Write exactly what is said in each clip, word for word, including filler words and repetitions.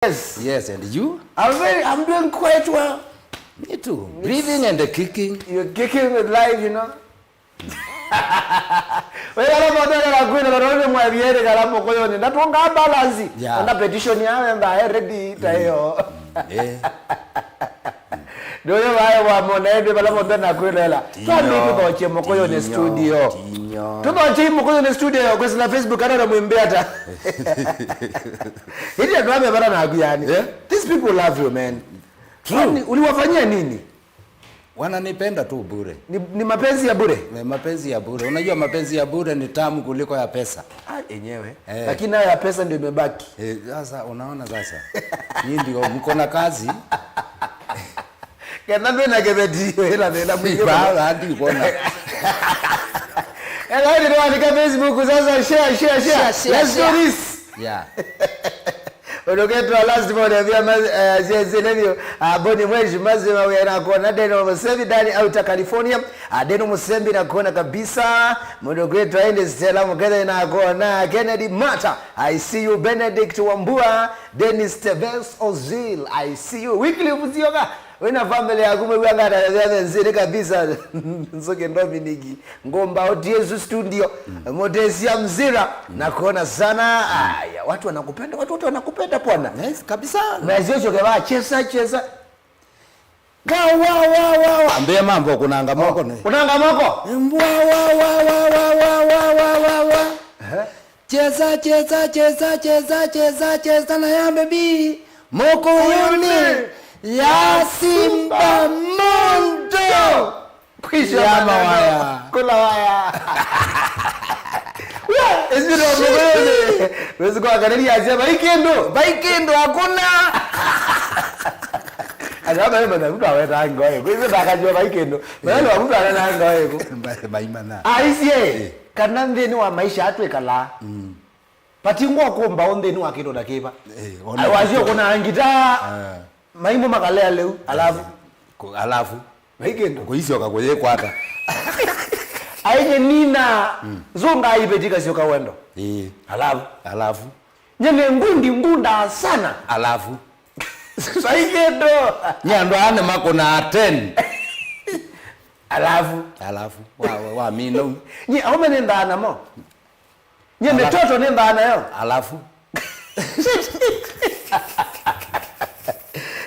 Yes. Yes, and you? I'm very, I'm doing quite well. Me too. Breathing and kicking. You're kicking with life, you know. Wĩ vala mũndũ ena kwĩna na nĩ mwaviere kala mũkũyũnĩ. Na tuonga balance. Yeah. Na petition ya wemba, eh, ready, ta ĩyo. Mm, eh. Ndio yo vayo wa mona ende vala mũndũ ena kwĩlela. Twambi tuthoche mũkũyũnĩ studio. Tuthoche mũkũyũnĩ studio, kwĩsĩla Facebook, ana na mwĩmbĩ ata. Ili andũ ame vana naku yani. Yeah. These people love you, man. True. Kwani uliwafanyia nini? Wananipenda tu bure. Ni, ni mapenzi ya bure? Ni mapenzi ya bure. Unajua mapenzi ya bure ni tamu kuliko ya pesa. Ah, yenyewe. Eh. Lakini nayo ya pesa ndio imebaki. Eh, sasa unaona sasa. Nyinyi ndio mko na kazi. Kana mimi na kebeti ila nenda mwingi. Ba, hadi kuona. Ela ndio andika Facebook sasa, share, share, share. Share, share, share. Let's do this. Yeah. Ũndũkĩtwa last born ya vyama, eh, zyenzelevyo, ah, Boni Mweshi Mazima, wĩna kona Deno Musembi ndani Outer California. Ah, Deno Musembi na kona kabisa. Mũndũ kwĩtwa Ende Stella Mukethe na kona Kennedy Mata. I see you. Benedict Wambua, Dennis Teves Ozil. I see you. Wycliffe Zioka. Wĩna family yaku mwĩw'a ngata ya nzini kabisa. Nzuke Dominic. Ngomba oti Yesu studio. Motesia Mzira. Na kuona sana. Aya, watu wanakupenda, watu wote wanakupenda bwana. Yes, kabisa. Meziocho keva chesa chesa. Ka wa wa wa wa. Ambia mambo kunanga moko ne. Kunanga moko. Mbwa wa wa wa. Eh? Cheza, cheza, cheza, cheza, cheza, cheza na ya baby. Moko yone ya Simba Mondo. Kwisha ya maneno. Mawaya. Kula waya. Wezi kwa kaneli ya zia, vai kĩndũ. Vai kĩndũ, hakuna. Ana bale mana mtu aweta ngoe. Kwa hivyo ndakajua vai kĩndũ. Bale wa mtu ana ngoe. Mbale maimana. Aisie. Eh. Kana nthĩnĩ wa maisha atwĩkalaa. Mm. Pati ngwa kũmba o nthĩnĩ wa kĩndũ na kĩva. Eh, ona wasio kĩndũ. Kuna ngita. Ah. Maimũ makalea lĩu, alafu. Ku-, alafu. Vai kĩndũ. Kuisioka kũyĩkwata. Ainye nina. Mm. Zunga ipetika sioka wendo. Eh. Alafu. Alafu. Nyene ngundi ngunda sana. Alafu. Vai kĩndũ. Nye andũ aa nĩmakũnaa ten. Alafu. Alafu. Wa, wa, wa mino. Nye aume nĩ ndana mo. Nye mitoto nĩ mbaa nayo. Alafu.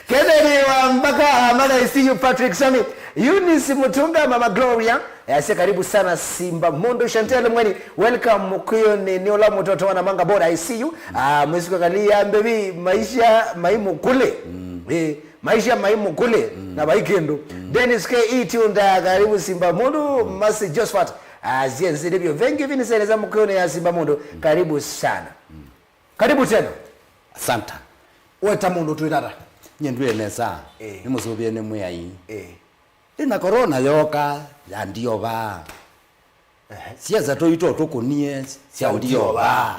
Kennedy wa Mbaka, Mother, I see you, Patrick Sami. Eunice Mutunga, Mama Gloria. Yase karibu sana Simba Mondo. Chantel Mweni, welcome. Mukuyo ni, ni ola mutoto wa Namanga Boda, I see you. Ah, Mwisuka Kalia, baby, maisha maimu kule. Eh, maisha maimu kule. Na vai kĩndũ. Dennis K E Tiunda, karibu Simba Mondo. Mercy Josephat. Ah, zienzi ndivyo. Vengi vini sele za mukone ya Simba Mondo. Karibu sana. Karibu tena. Asanta. Weta mũndũ twĩ tata. Nye ndwĩ nesa. Eh. Nĩ mũsũvĩe nĩ mwĩai. Eh. Ĩna corona yoka, ya ndiova. Ehe. Siasa tũito tũkũnie, sya ndiova.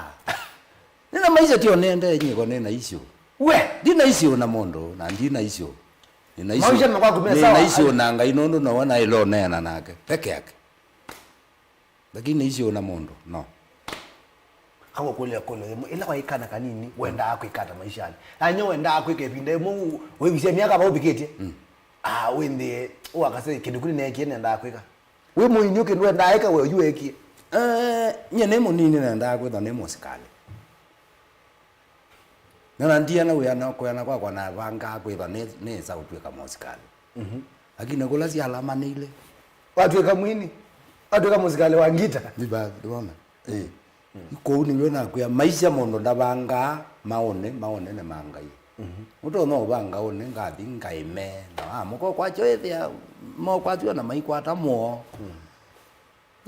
Nĩna maisha tio nende nyiko nĩna isio. We! Ndina isio na mũndũ, na ndina isio. Nĩna isio. Maisha makwaku me sawa. Nĩna isio na Ngai nũndũ no wona ilo neena nake. Peke yake. Lakini isio na mũndũ, no. Kangũkũlya kũlyo yĩmwe, ĩla waĩ kana kanini, wendaa kwĩka ata maishanĩ? Anyo wendaa kwĩka ĩvinda yĩmwe, wĩvisye myaka vau ũvikĩtye? Mm. Ah, wĩnthĩe, ũakase kĩndũ kĩu nĩneekie nendaa kwĩka. Wĩ mũini kĩndũ wendaa ĩka, we yu weekie? Eh, nyie nĩ mũnini nendaa kwĩthwa nĩ mũsikalĩ. Na, na ndiana wĩa na kwĩana kwakwa navangaa kwĩthwa nĩ, nĩsa ũtw'ĩka mũsikalĩ. Mhm. Lakini kũla syalamanĩile. Watw'ĩka mwini? Watw'ĩka mũsikalĩ wa ngita? Ndiva, ndivona. Eh. Mm. Kũu nĩw'o nakwĩa, maisha mũndũ ndavangaa maũnĩ, maũnĩ nĩ ma Ngai. Mhm. Ũtonya ũvanga ũnĩ ngathi ngaĩme, na wa mũko kwakyo ĩthĩa, mokwatw'o na maikwata mũo. Mm.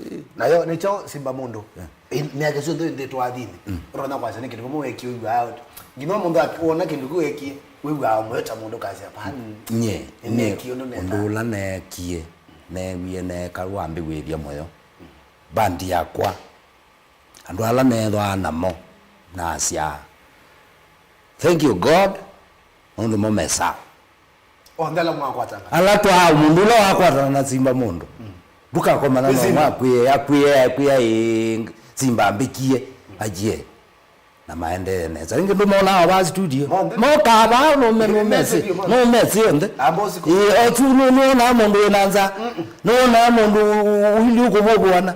Ĩĩ. Nayo nĩkyo Simba Mũndũ. Yeah. Ĩ, myaka ĩsu yonthe wĩ nthĩ twathini. Mm. Ũtonya kwasya nĩ kĩndũ kĩmwe weekie wĩw'aa. Nginya mũndũ ak-, wona kĩndũ kĩu weekie, wĩw'aa mũyo ta mũndũ kasya, "Hapana, nye, nĩneekie ũndũ nenda." Ũndũ ũla neekie, neewie neeka wambĩwĩthya mũyo. Mm. Bandi yakwa, andũ ala neethwaa namo, nasyaa, "Thank you, God, nũndũ mo me sawa." Onthe ala mwakwatana. Ala twaa mũndũ ũla wakwatana na Simba Mũndũ. Mm. Ndũkakomana na ũmwe akwĩe, akwĩe, akwĩa, "Ĩĩ, Simba ambĩkie, ajie." Na maendee nesa. Ĩngĩ ndũmonaa vaa studio. Monthe. Mokaa vaa, nũme-, nũmesĩ, nũmesĩ onthe. Ĩĩ, o tu nũ-, nũonaa mũndũ wĩna nza. Nũonaa mũndũ ũilyĩ ũkũvũvũana.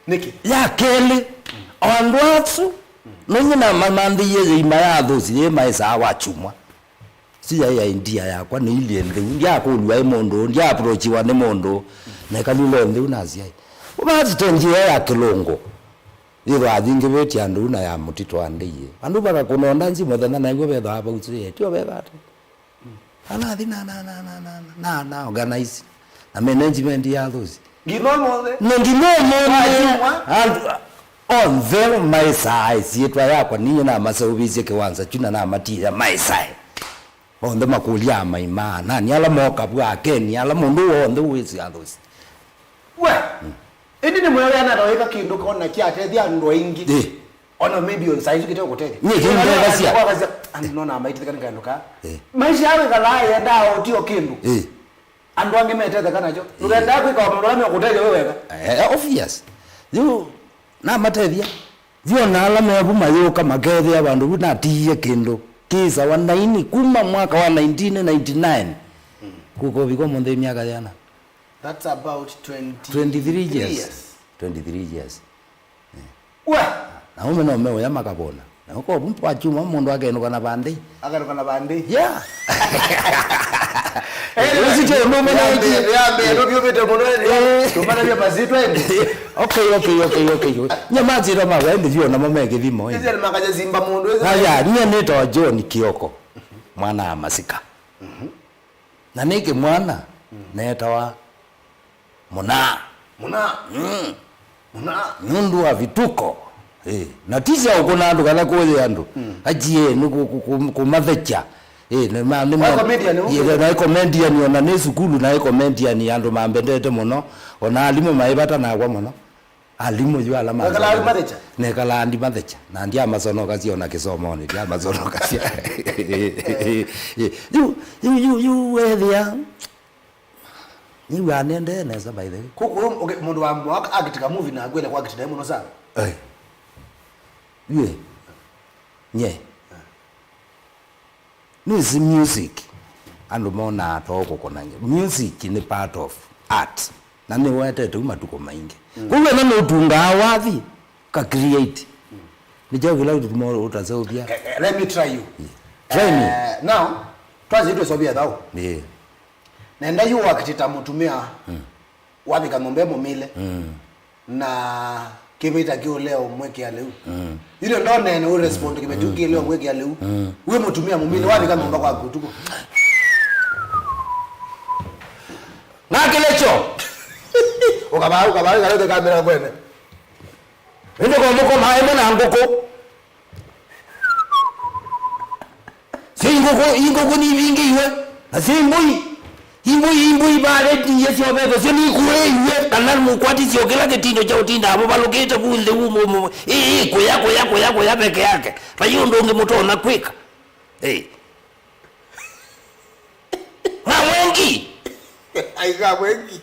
Nĩkĩ? Ya kelĩ, o andũ asu, nũnyina mamanthĩie yĩima ya athũsi yĩ maĩsaa wa kyumwa. Si yaĩ idea yakwa, nĩilyĩ ntheu. Ndyakũlw'a ĩ mũndũ, ndyaapproachiwa nĩ mũndũ. Nekalile ntheu nasyaĩ. Ũmati nzĩa ya kĩlũngũ. Yĩthwa athingĩvĩtye andũ na ya mũtitũ andĩie. Andũ vakakũna onda nzi mũthenya na ĩw'o vethwa vau sio, tio vetha ate. Anathi na, na, na organize. Na management ya those. Ngino mothe. Na ngino mothe. Andũ onthe maĩsaa ĩsyĩtwa yakwa ninyie namaseũvĩsye kĩwanza kyu na namatiĩa maĩsae. Onthe makũlya amai maa nani ala moka vu akeni ala mũndũ wonthe wĩsĩ athũsi. We, ĩndĩ nĩ mwĩawĩa nata wĩka kĩndũ kona kyatethya andũ aingĩ? Ĩ. Ona maybe on side kĩteo kũtethya. Nyie kĩndũ ndethasya. Andũ nona maitithĩka nĩ kaĩndũ kaa. Ĩ. Maisha yao ĩkalaa yendaa ũtio kĩndũ. Ĩ. Andũ angĩ metetheka nakyo. Ĩ. Ndũkendaa kwĩka maũndũ ala mekũtethya we weka. Eh, obvious. Yu namatethya. Vyona ala mevu mayũka makethĩa vandũ vu natiie kĩndũ kĩsawa naini kuma mwaka wa nineteen ninety-nine. Kukovika ũmũnthĩ myaka yana. That's about twenty-three years. Twenty-three years. Twenty-three years. We! Na ũme no meũya makavona. Na ũko vu kwa kyumwa mũndũ akenũka na vandĩ. Akenũka na vandĩ. Yeah. Ũsike ũndũ ũmwe na ũngĩ. Yambe, yambe, ndũvyũvĩte mũno, eh, tũmanavye mazitwa ĩndĩ. Okay, okay, okay, okay. Nye mazitwa makwa ĩndĩ vyũ namo me kĩthimo, eh. Ĩsĩ nĩ makaja simba mũndũ, ĩsĩ. Aya, nye nĩtawa John Kioko, mwana wa Masika. Na nĩ kĩmwana, netawa Mũnaa. Mũnaa. Mm. Mũnaa. Nũndũ wa vituko. Eh, na ti sya ũkũna andũ kana kũyĩ andũ. Mm. Atie nĩ kũ-, kũ-, kũ-, kũmathekya. Eh, nĩ ma-, nĩ ma-, naĩ comedian, naĩ comedian, ona nĩ sukulu naĩ comedian, andũ mambendete mũno. Ona alimũ maĩ vata nakwa mũno. Alimũ yu ala nekalaa ndimathekya. Nekalaa ndimathekya. Na ndyamasonokasya ona kĩsomonĩ, ndyamasonokasya. Yu, yu, yu, yu, wethĩa. Nĩw'aa nĩendee nesa, by the way. Kũkũ, okay, mũndũ wa, wa akitika movie na akwĩle kwa akitita mũno sana. Eh. Yue. Nye. Nĩsĩ music. Andũ monaa too kũkũnany'a. Music nĩ part of art. Na nĩwetete u matukũ maingĩ. Mm. Kwoou ena nũtungaa wathi, ka create. Mm. Nĩ kyaũ kĩla kĩtũtuma ũtaseũvya? Eh, eh, let me try you. Yeah. Try me. Eh, now, twasye twĩsovya thaũ. Yeah. Nenda yu wakitita mũtumĩa, mm, wavika nyũmba mũmile. Mm. Na kĩvĩta kĩũlea ũmwĩkĩa lĩu. Mm. Yu nĩ ndonene ũrespond kĩvĩta kĩu kĩũlea ũmwĩkĩa lĩu. Mm. Wĩ mũtumĩa mũmile, wavika nyũmba kwaku ũtukũ. Nakĩle kyo. Ũkavaa, ũkavaa, ĩkalete kamera kwene. Ĩndĩ kwa mũko maĩ mwe na ngũkũ. Syo ingũkũ, ingũkũ nivingĩiwe, na syo imbũi, imbũi, imbũi vaa redio syovetwe, syo nikuĩiwe, kana mũkwatisye o kĩla kĩtindo kya ũtindaa mũvalũkĩte vu nthĩ ũ, mũ, mũ, ĩ, ĩ, kũya, kũya, kũya, kũya peke yake. Vai ũndũ ũngĩ mũtonya kwĩka. Ĩ. Ng'a mwengi. Ai, ng'a mwengi.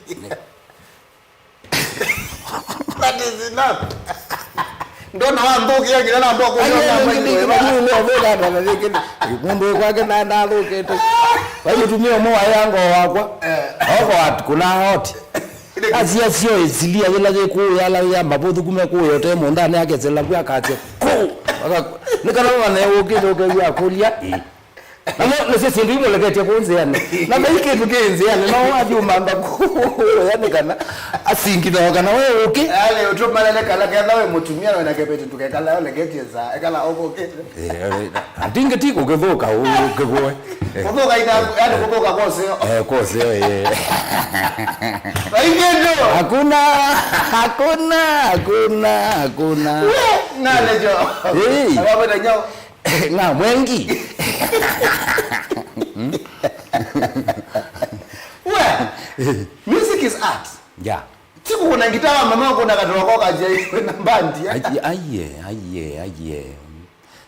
That is enough. Ndona wambũkĩa nginya namba kũmwona. Mũndũ wĩ kwake na ndathũkĩte. Vai mũtumĩa ũmwe waĩ ango wakwa. Eh. Oko at kuna hot. Asia sio isilia yĩla yĩkũya ala ya mavũthũ kuma kũya ũte mũndanĩ akesela kwa akatse. Kũ. Nĩ kana wana ũkĩte ũkew'a akũlya. Na no, nĩsyo syĩndũ imũleketye kũu nzĩanĩ. Na vai kĩndũ kĩ nzĩanĩ, no athi ũmantha kũya nĩ kana asingitha o kana we ũkĩ. Yaani, ũtũmalele kana ketha we mũtumia na wĩna kĩveti ndũkekala ũleketye nza, ekala ũkũkĩte. Eh, eh, atingi ti kũkĩthũka ũkĩvũe. Eh. Kũthũka ina, yaani kũthũka kwa ũseo. Eh, kwa ũseo, eh. Vai kĩndũ. Hakuna, hakuna, hakuna, hakuna. We, ng'alejo. Hey. Ababa na nyao. Ng'a mwengi. We, music is art. Yeah. Ti kũkũna ngita wa mama kũna katoko kaje na bandi. Aiye, aiye, aiye, aiye.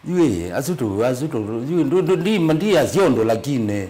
Yue, asutu, asutu, yue, ndu, ndu, ndi, ndi asiondo lakini.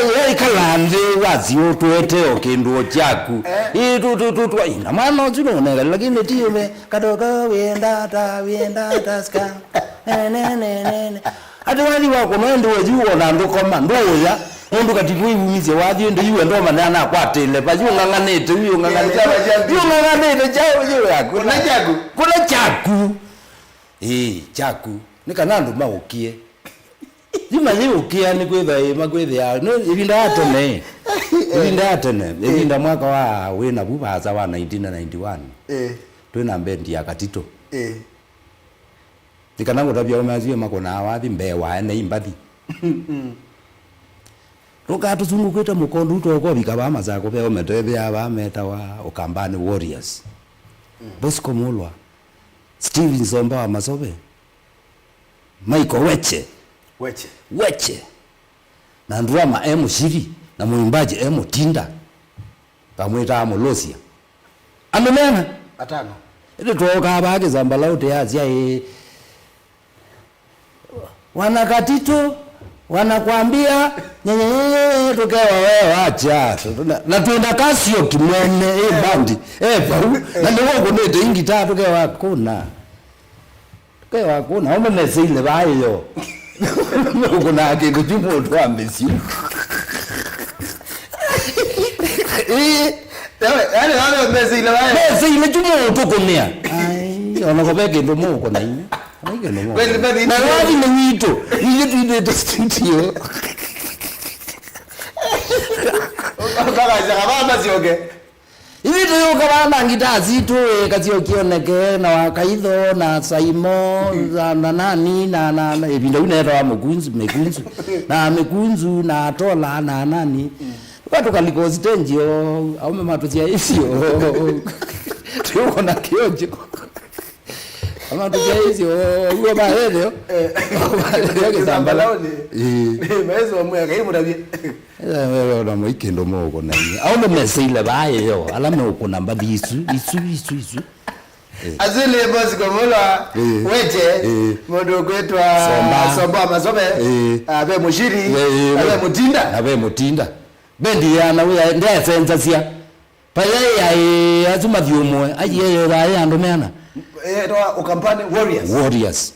Ĩkalaa nthĩ wasi ũtwete o kĩndũ o kyaku. Eh. Ĩ, tu, tu, tu, tu, ĩ, na mwana ũsu nũnenga, lakini ti ĩme, kadogo wĩndata, wĩndata, ska. Ne, ne, ne, ne, ne. Ati wathi wakũna ĩndĩ ũyu wona ndũkoma, ndũũya. Nũndũ kati kwĩ ivumisye wathi ĩndĩ yu endo manya nakwatĩle, pa yu ng'ang'anĩte, yu ng'ang'anĩte. Chama cha yu ng'ang'anĩte, chao yu yaku. Kuna chaku. Kuna chaku. Ĩĩ, kyaku. Nĩ kana andũ maũkie. Yu mayĩũkĩa nĩ kwĩthĩa ĩ, makwĩthĩa nĩ ĩvinda ya tene. Ĩvinda ya tene. Ĩvinda mwaka wa wĩ navu vaasa wa nineteen ninety-one. Ĩĩ. Twĩ na mbendi ya Katito. Ĩĩ. Nĩ kana ngũtavya aũme asu makũnaa wathi mbee wa ene imbathi. Tũkaa tũsungũkwĩte mũkondu ũu twokovika vaa Masakũ ve ũmetethea vaa metawa Ũkambanĩ Warriors. Bosco Mulwa, Steven Somba wa Masove, Michael Weche. Weche. Weche. Na drama e Mũshiri, na mũimbaji e Mũtinda. Vamwĩtaa Mũlũsya. Andũ mena? Atano. Ĩndĩ twookaa vaa Kĩsambalaũ tĩasya ĩ, wanakatitu, wanakwambia, nyenyenyenye, tũkewa wewe, acha. Na, na twĩna Kasio Kimwene, ĩ bandi, e vau. Na nĩwe ũkũnĩte ingitaa, tũkewa kũna. Tũkewa kũna, ũme meseile vaa ĩyo. Ũkũnaa kĩndũ kyu mũndũ wa mĩsyĩ. Ĩĩ. Yaani, yaani, wale meseile vaa ĩyo. Meseile kyu mũndũ kũnĩa. Ai, ona ko ve kĩndũ mũkũna inyuĩ. Ai, kĩndũ mũkũna. Kweli, kweli. Na wathi nĩ witũ. Ithuĩ twithĩte studio. Ũkagaca kavaa masyoke. Ithyĩ tũyũka vaa na ngitaa sitũ, ĩ, Kasio Kĩoneke, na Wakaitho, na Saimo, na, na nani, na, na, na, ĩvinda yu neetawa Mũkunzu, Mĩkunzu, na Mĩkunzu, na Atola, na nani. Tũka tũkalika o stage o, aũme matũsyaĩĩsye o. Tũyũkona kĩonjo. Amatũsyaĩĩsye o, ũguo maetheo. Eh, maetheo Kĩsambalaũ. Kĩsambalaũnĩ. Ĩĩ. Maĩsĩ wamwĩa, Ngai mũtavye. Ĩla wewe ona moi kĩndũ mũũkũna inyuĩ. Aũme meseile vaa ĩyo, ala meũkũna mbathi isu, isu, isu, isu. Eh. Asili Bosco Mulwa, eh, Weche, eh, mũndũ ũkwĩtwa Somba. Somba wa Masove, eh, ah, ve Mũshiri, eh, eh, na ve Mũtinda. Na ve Mũtinda. Bendi ya na wĩa, ndesenzasya. Payaĩ aĩ asu mathyũmũe, aiĩ yethaa yĩ andũ meana? Etawa Ũkambanĩ Warriors. Warriors.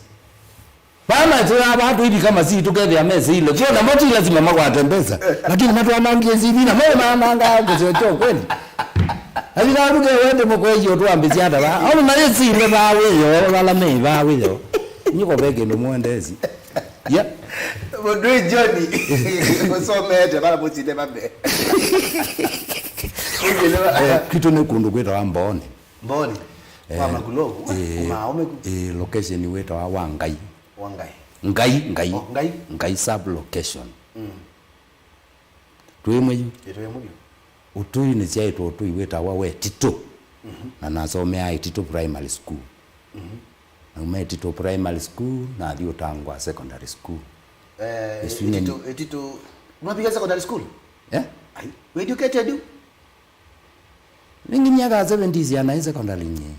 Vaa matwĩaa vaa tũivika masii tũkethĩa meseile. Kwona mo ti lazima makwate mbesa. Lakini matwanangie C V na mo manangaa kĩseo kya ũkweli. Athikaalu kewe ndĩ mũkwei ũtwambĩsya ata vaa. Aũme mayĩsile vaa wĩyo, vala me vaa wĩyo. Nyiko ve kĩndũ mũendesi. Ya. Mũndũ John, ũsomete vala mũsinde mambe. Eh, kwitũ nĩ kũndũ kwĩtawa Mbooni. Mbooni. Kwa eh, Makulovu, eh, kuma aũme ku. Eh, location wĩtawa Wangai. Wangai. Ngai, Ngai. Oh, Ngai. Ngai sub location. Mm. Twĩ ĩmwe yu. Ĩtũ ĩmwe yu. Ũtũinĩ syaĩtwe ũtũi wĩtawa Wetitũ. Mhm. Na nasomeaa Ĩtitũ Primary School. Mhm. Nauma Ĩtitũ Primary School, nathi Ũtangwa Secondary School. Eh, ĩsu nĩ Ĩtitũ, Ĩtitũ, nĩwavika secondary school? Eh? Ai, wĩ educated yu? Nĩ nginya ka seventies ya naĩ secondary nye.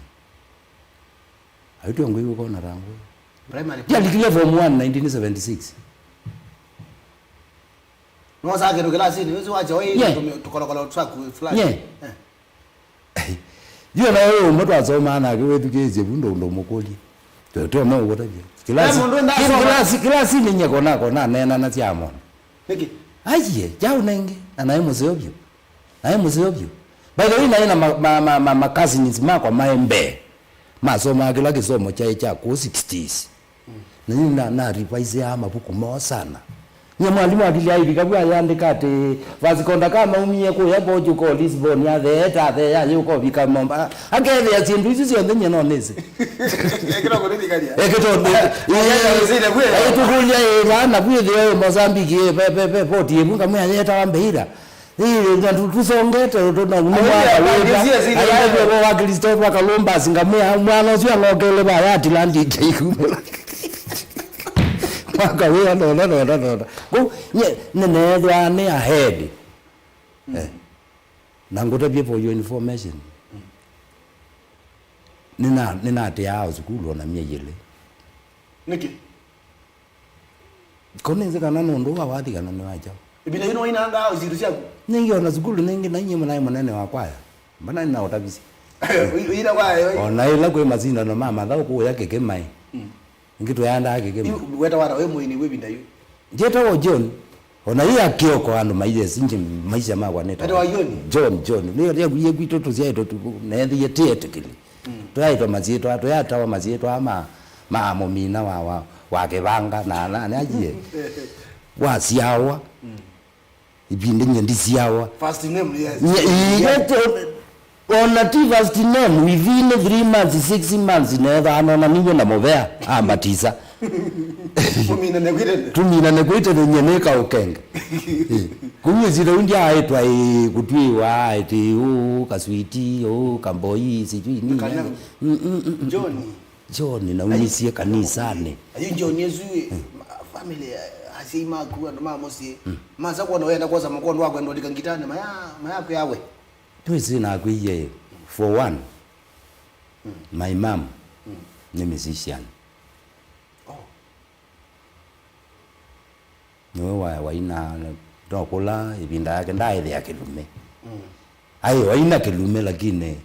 Aitwe ngwĩ ũkona tangu. Primary. Ndialikile form one nineteen seventy-six. Nĩwosaa kĩndũ kĩlasinĩ, wĩsĩ wacha oi. Nye. Tũmi-, tũkolokolo twaku fulani. Nye. Eh. Yu na wewe ũmwe twasomaa nake wĩthukĩĩsye vu ndũ, ndũ mũkũlye. Twe, twe no ũkũtavya. Kĩlasi, mũndũ ndasoma. Kĩlasi, kĩlasinĩ nye kona, kona neena na sya mwana. Nĩkĩ? Aiye, kyaũ nengĩ, na naĩ mũseo vyũ. Naĩ mũseo vyũ. By the way, naĩ na ma, ma, ma, ma, ma cousins makwa maĩ mbee. Masomaa kĩla kĩsomo kyaĩ kya kũu sixties. Na yu na, na reviseaa mavuku moo sana. Nye mwalimũ akilya aivika vu ayandĩka atĩ, Vasikonda kamaumie kũya Portugal, Lisbon, atheeta, atheea, ayũka ũvika Momba. Akethĩa syĩndũ isu syonthe nye no nĩsĩ. Ekĩtwa kũnĩthikania. Ekĩtwa kũnĩthikania. Aitũkũlya, ĩ, vana vu ĩthĩo, ĩ, Mozambique, ĩ, ve, ve, ve, poti ĩvu, ngamwĩa yetawa Mbeira. Ĩ, na tu-, tusongete, tu-, na, nĩ mwaka wĩva. Aitũkũlya, vo wa Christopher Columbus, ngamwĩa, mwana ũsu ang'okele vaya Atlantic ĩkumĩla. Mwaka wĩva, nona, nona, nona. Kũu, nye, nĩneethĩwa nĩ ahead. Eh. Na ngũtavye for your information. Nĩna-, nĩnatĩaa o sukulu ona myei ĩlĩ. Nĩkĩ? Ko nĩnzĩ kana nũndũ wa wathi kana nĩ wa kyaũ. Ĩvinda yĩu nĩwainangaa o syĩndũ syaku? Nĩngĩ ona sukulu nĩngĩ na inyie mũnaĩ mũnene wa kwaya. Mbona nĩnaũtavisye? Ũi-, ũina kwaya ĩyo? Ona ĩla kwĩ masindano ma mathaũ kũũya Kĩkĩmaĩ. Mm. Nĩngĩ tũyandaa Kĩkĩmaĩ. Yu, weta wata wĩ mũini wĩ ĩvinda yu? Njĩtawa John. Ona yu ya Kioko andũ maiyesi nje maisha makwa nĩtawa Wetawa John? John, John. Nĩ ya kuye kwitũ tũsyaĩtwe tu, neethĩie tĩetĩkĩli. Mm. Tũyaĩtwa masyĩtwa, tũyatawa masyĩtwa ma, ma mũmina wa, wa, wa Kĩvanga na, na, na ajiĩ. Wasyawa. Mm. Ĩvinda nye ndisyawa. First name, yes. Nye, ii, yeah. Yete, ona ti first name, within three months, six months, neethwa anona niwe na mũvea, ambatisa. Tũminane kwitene. Tũminane kwitene, nye nĩka ũkenge. Eh, kũu ĩsita ũndĩ aĩtwa, ĩ, kũtwĩwa, ĩtĩ, ũ, kaswiti, ũ, kamboi, sijui nini. Kana mm, mm, mm, mm. John. John naumisye kanisanĩ. Ayu John Yesu, eh, ma-, family, eh, asyai maku, andũ ma mũsyĩ. Mm. Masa kuona wenda kwosa mũkondo wa kwenda ũlika ngitani, maya, maya kwĩawe. Twĩsĩ nakwĩie, for one, mm, my mom, mm, nĩ musician. Oh. Nĩwe wa-, waina, ndokũla ĩvinda yake, ndaaĩthĩa kĩlume. Mm. Aĩ, waina kĩlume, lakini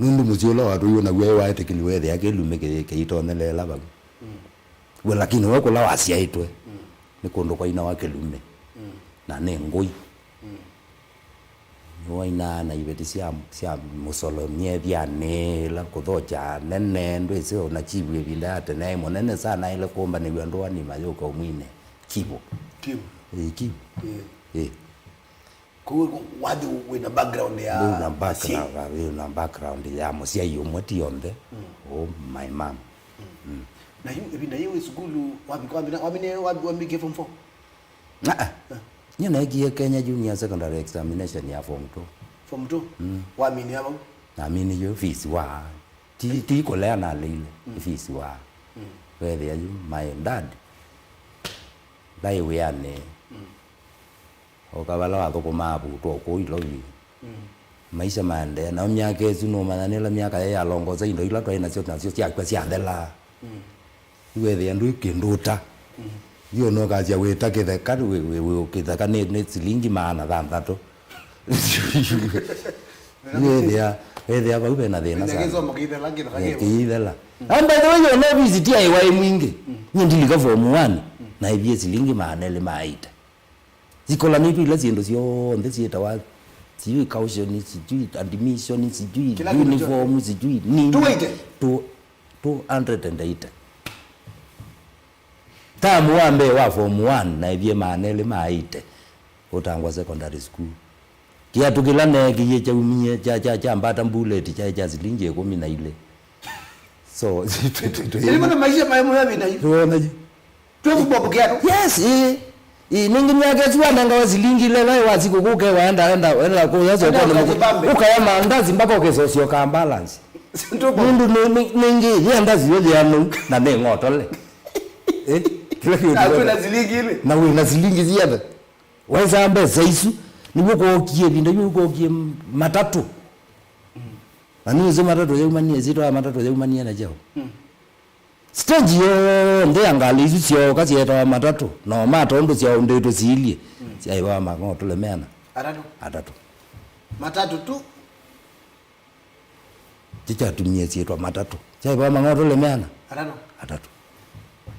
nũndũ mũsyĩ ũla watũiwe naw'o aĩ waetĩkĩlile weethĩa kĩlume kĩ-, kĩitonyeleela vau. Mm. We, lakini we kũla wasyaĩtwe, mm, nĩ kũndũ kwainawa kĩlume. Mm. Na nĩ ngũi. Mm. Nĩwainaa na iveti sya, sya mũsolo myethyanĩ, ĩla kũthokya nene, ndwĩsĩ ona chief ĩvinda ya tene aĩ mũnene sana, aĩle kũmbanĩw'a ndũanĩ mayũka ũmwine. Chief. Chief. Ĩĩ, chief. Ĩĩ. Ĩĩ. Kũu wathi wĩna background ya... Wĩna background, wĩna background ya mũsyai ũmwe ti onthe. Mm. Oh, my mom. Mm. Mm. Na yu ĩvinda yĩu wĩ sukulu, wavika, wamina, wamine, wambikie form four? Ah, ah. Eh. Nyie neekie Kenya Junior Secondary Examination ya form two. Form two? Mm. Waminia vau? Naminie fees wa. Ti, ti kũlea naleile, mm, fees wa. Mm. Weethĩa yu, my dad ndaĩ wĩanĩ. Mm. Oka vala wathũkũmaa avutwa kũu Ilovi. Mm. Maisha maendeea. Nao myaka ĩsu nũmanya nĩla myaka yaĩ yalongosa indo ila twaĩ nasyo, nasyo syakw'a syathelaa. Mm. Yu weethĩa ndwĩ kĩndũ ũta. Mm. Yu ona ũkasya wĩta kĩtheka, wĩ, wĩ, wĩ, kĩtheka nĩ, nĩ silingi maana thanthatũ. Yu weethĩa, weethĩa vau vena thĩna sana. Kĩithela, kĩithela. Mm. And by the way, ona ovisi ti aĩwa ĩ mwingĩ. Mm. Nyie ndilika form one, mm, naĩvie silingi maana elĩ ma eighty. Sikolanĩtw'e ila syĩndũ syonthe syĩtawa, sijui caution, sijui admission, sijui kĩla kĩndũ uniform, sijui nini. Two eighty? Two, two hundred and eighty. Tamu wa mbee wa form one naĩvie maana elĩ ma eighty, Ũtangwa Secondary School. Kĩatũ kĩla neekĩie kyaumie kya, kya, kya mbata mbuleti kyaĩ kya silingi ĩkũmi na ilĩ. So, tũ-, tũ-, tũ-, Ilikuwa na maisha maya mwa vina hivi. Tuona ji. Twelve bob kiatu. Yes, eh. Eh, nĩngĩ myaka ĩsu wanengawa silingi ile nayo wa siku kũke waenda, enda, enda kũya sokoni. Enda mũku-, ũkathi Bambe. Ũkaya maandazi mpaka ũkĩsosio ka balance. Ndio. Mũndũ nĩ, nĩ, nĩngĩ, nĩ andazi yote ya nũu, na nĩ ng'otole. Eh? Kila kitu. Na kwĩna silingi ile. Na wĩna silingi ziada. Waĩsaa mbesa isu, nĩw'o kwokie, ĩvinda yĩu kwokie matatũ. Mm. Na nĩwĩsĩ matatũ yaumanie, ĩsyĩtwa ya matatũ yaumanie na kyaũ? Mm. Stage yonthe ya ngalĩ isu syooka syeetawa matatũ, na o ma tondũ syaũndĩtwe siilye, mm, syaĩvawa mang'otole meana? Atatũ. Atatũ. Matatũ tu. Kĩ kyatumie syĩtwa matatũ. Kyaĩvawa mang'otole meana? Atatũ. Atatũ.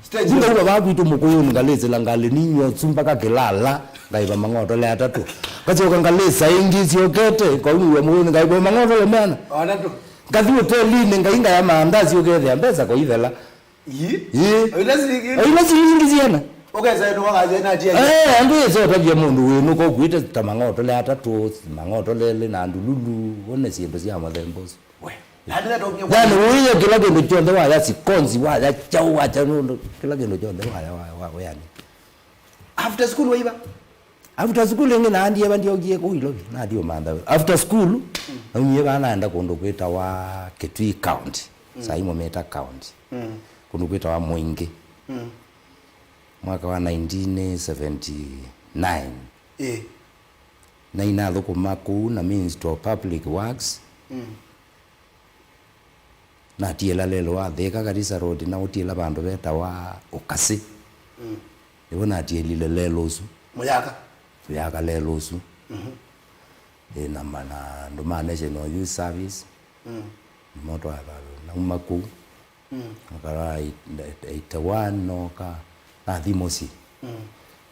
Stage. Yu ngauka vaa kwitũ Mũkũyũnĩ ngalĩsĩla ngalĩ ninyie ũsu mpaka Kĩlala, ngaĩva mang'otole atatũ. Ngasyoka ngalĩsa ĩngĩ syokete, kaumĩw'a Mũkũyũnĩ ngaĩva mang'otole meana? Atatũ. Ngathi ũtelinĩ ngaingaya maandasi ũkethĩa mbesa koithela. Ii? Ii. Oila silingi? Oila silingi siana? Ũkesa ĩno wakaja na njia. Eh, andũ ĩse ũtavya mũndũ wĩnũka ũkuĩte ta mang'otole atatũ, mang'otole elĩ na ndululu, one syĩndũ sya mũthemba ũsu. We, na ndĩna tũmie kwa. Yani, ũiya kĩla kĩndũ kyonthe waya, sikonzi waya, chau wacha nũndũ, kĩla kĩndũ kyonthe waya, wa, wa, wa, yani. After school waiva? After school ĩngĩ naandie va ndiokie kũu Ilovi, nathi ũmantha. After school, naumie vaa naenda kũndũ kwĩtawa Kitui County, mm, saa imo meta County. Mm. Kũndũ kwĩtawa Mwingi. Mm. Mwaka wa nineteen seventy-nine. Ĩĩ. Na inathũkũma kũu na Ministry of Public Works. Mm. Natiĩla lelũ wa Thika Garissa Road, na ũtiĩla vandũ vetawa Ũkasĩ. Mm. Nĩvo natiĩlile lelũ ũsu. Mũyaka? Mũyaka lelũ ũsu. Mhm. Ĩ, na ma-, na andũ ma National Youth Service. Mm. Nĩmo twathaw'a. Nauma kũu. Mm. Nakala eighty-one noka. Nathi mũsyĩ. Mm.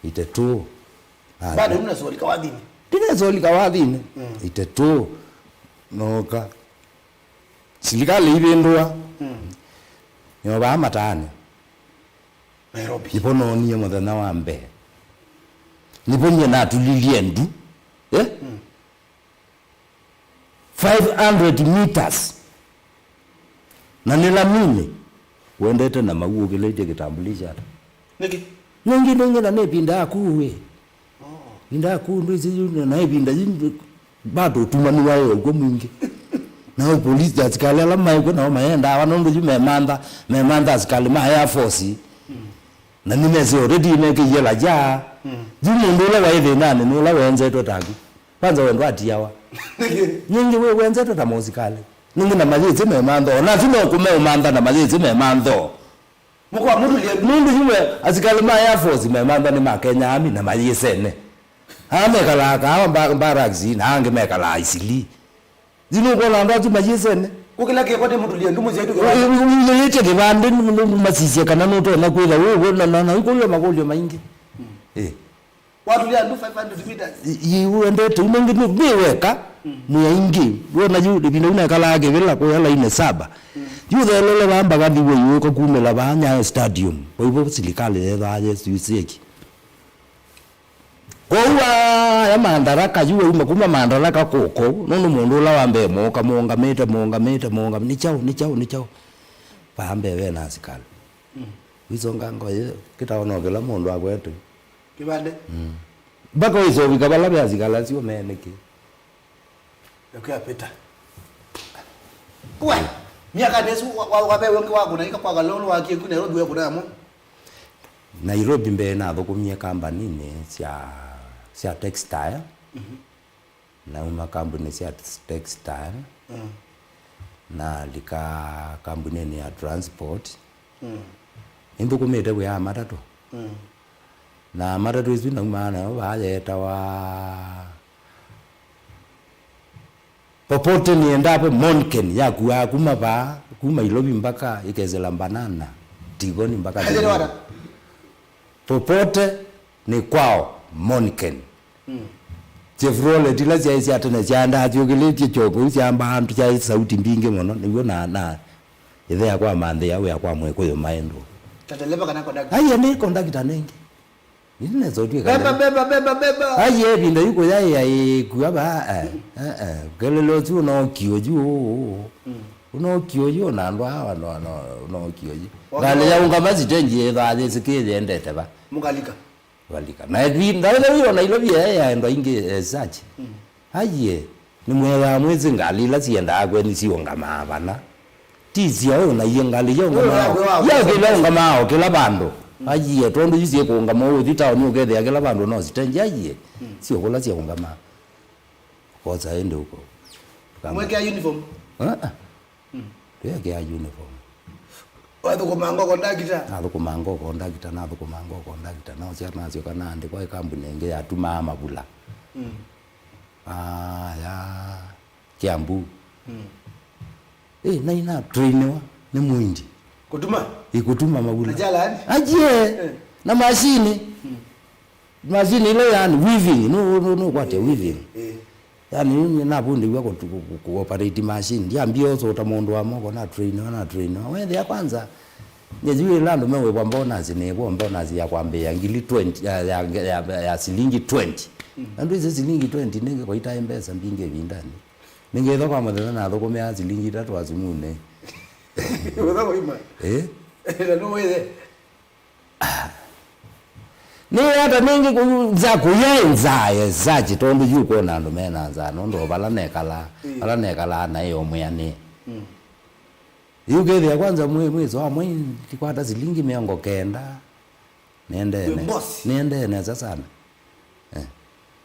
Eighty-two. Bado unasolika wathini? Ndinasolika wathini. Mm. Eighty-two noka. Silikalĩ ivĩndũa. Mm. Nĩovaa mataanĩ. Nairobi. Nĩvo noonie mũthenya wa mbee. Nĩvo nyie natulilye ndu. Eh? Mm. Five hundred meters. Na nĩ lamini. Wendete na mau ũkĩlĩtye kĩtambulisho ata? Nĩkĩ? Nĩngĩ, nĩngĩ na nĩ ĩvinda yaku wĩ. Oh. Ĩvinda yaku ndwĩsĩ yu, na ĩvinda yu bado ũtumanu waĩ ũkw'o mwingĩ. Nao polisi, asikalĩ ala maĩ kw'o nao mayendaa nũndũ yu memantha, memantha asikalĩ ma Air Force. Mm. Na nĩmesĩ already mekĩie laja. Mm. Yu mũndũ ũla waĩ thĩnanĩ nĩ ũla wenzetwe taku. Kwanza wendo atiawa. Nĩngĩ wĩ wenzetwe ta mũsikalĩ. Nĩngĩ na mayĩsĩ memantho. Ona asu no kũmeũmantha na mayĩsĩ memantho. Mũkwa mũtulie. Nũndũ yu we asikalĩ ma Air Force memantha nĩ ma Kenya Army na mayĩsene. Aa mekalaa Kahawa mba-, barracks na angĩ mekalaa Eastleigh. Yu nũkwona andũ asu mayĩsene. Kũkĩla kĩko nĩ mũtulie ndumu syetu kĩvandĩ. Ũilĩtye kĩvandĩ, nũ-, nũ-, masisye kana nũtonya kwĩtha wĩ, wĩ, na, na, na, ũkũlya makũlyo maingĩ. Mm. Eh. Watulia andũ five hundred meters. I, i, wendete, ũnengĩ nĩ, nĩ weka, mm, mwĩ aingĩ. Wona yu, ĩvinda yu nekalaa kĩvĩla kũya lainĩ saba. Mm. Yu thelele vaa mbaka thiwe yu ũkakumĩla vaa Nyayo Stadium. Kwa hivyo silikalĩ yethaa yesũisĩki. Kwoou aya Madaraka, yu wauma kuma Madaraka kũkũ, nũndũ mũndũ ũla wa mbee mũũka, mũũngamĩte, mũũngamĩte, mũũngamĩte, nĩ kyaũ, nĩ kyaũ, nĩ kyaũ? Vaa mbee ve na asikalĩ. Mm. Wisonga ngoye, kĩtawa no kĩla mũndũ akwete. Kĩvandĩ? Mm. Mpaka wĩsovika vala ve asikalĩ asu me nĩkĩ? Nĩkwapĩta. We, myaka nĩsu wa, wa, wave wengĩ wa kũnaika kwa kalolo wa kĩku Nairobi we kũnamo? Nairobi mbee nathũkũmie kambaninĩ sya, sya textile. Mhm. Nauma kambuni sya textile. Mm. Nalika kambuninĩ ya transport. Mm. Nĩnthũkũmĩte wĩa wa matatũ. Mm. Na matatũ ĩsu naumaa nayo vaa yeetawa Popote Niendapo Monken, yakuaa kuma vaa, kuma Ilovi mpaka ĩkesĩla Banana, Tigoni mpaka Tigoni. Popote ni kwao Monken. Mm. Chevrolet ila syaĩ sya tene syaendaa syũkĩlĩtye kyoko, iu syambaa andũ, syaĩ sauti mbingĩ mũno, nĩw'o na, na ĩthea kwa manthĩa wĩa kwa Mwĩkũyũ maendũ. Ta ndereva kana conductor? Aiye, nĩ conductor nengĩ. Nĩnesa ũtw'ĩka beba, ndereva. Beba, beba, beba. Aiye, ĩvinda yu kũyaĩa ĩkua vaa, eh, eh, eh, kelele ũsu ũnookie ũyu, ũũ, ũũ. Mm. Ũnookie ũyu, na andũ aa, no, no, ũnookie ũyu. Ngalĩ yaũngama sitenji yĩthaa yĩsĩkĩe yendete va. Mũkalika. Valika. Na ĩvinda yĩu o Nairobi yaĩ ya andũ aingĩ, eh, such. Mm. Aiye, nĩmwĩthĩawa mwĩsĩ ngalĩ ila siendaa kwenyu siũngamaa vana. Ti syaũ na iĩ ngalĩ yaũngamaa. Ũyũ wa, wa, yakĩla ũngamaa o kĩla vandũ. Mm. Aiye, tondũ yu syĩkũũngama ũthi taoni ũkethĩa kĩla vandũ no sitenji, aiye. Mm. Sio kũla syaũngamaa. Kosa ĩndĩ ũko. Mwekea uniform? Ah, ah. Mm. Twĩekea uniform. Wathũkũmanga o kondakita? Nathũkũmanga o kondakita, nathũkũmanga o kondakita, naosya nasyoka naandĩkwa ĩ kambuni ĩngĩ yatumaa mavula. Mm. Ah, ya Kiambu. Mm. Ĩ, na inatrainiwa nĩ mũindi. Kũtuma? Ĩ, kũtuma mavula. Na chalani? Ajie. Eh. Na mashini. Mm. Machine ĩla, yani, weaving, nũ-, nũ-, nũkwatya weaving. Eh. Yani, nĩ navundĩw'a kũ-, kũ-, kũ-, kũoperate machine. Ndiambie ũsũta mũndũ wa moko, na train, na train. Wethĩa kwanza, Nyie yu ĩla andũ mewĩvwa bonus, nĩĩvwa bonus ya kwambĩĩa ngili twenty, ya, ya, ya, ya silingi twenty. Mm. Na ndwĩsĩ silingi twenty nĩngĩ kwaitaĩ mbesa mbingĩ ĩvindanĩ. Nĩngĩtha kwa mũthenya nathũkũmĩaa silingi itatũ azimunĩ. Ũtha waima. Eh? Na nũwĩthe. Nĩ ata nĩngĩ kũ-, nza kũya nza ya search, tondũ yu kwona andũ mena nza, nũndũ o vala nekalaa, mm, vala nekalaa naĩ o mwĩanĩe. Mm. Yu kethĩa kwanza mwĩ-, mwĩso wa mwei, ndikwata silingi mĩongo kenda. Nĩendee ne-, boss. Nĩendee nesa sana. Eh.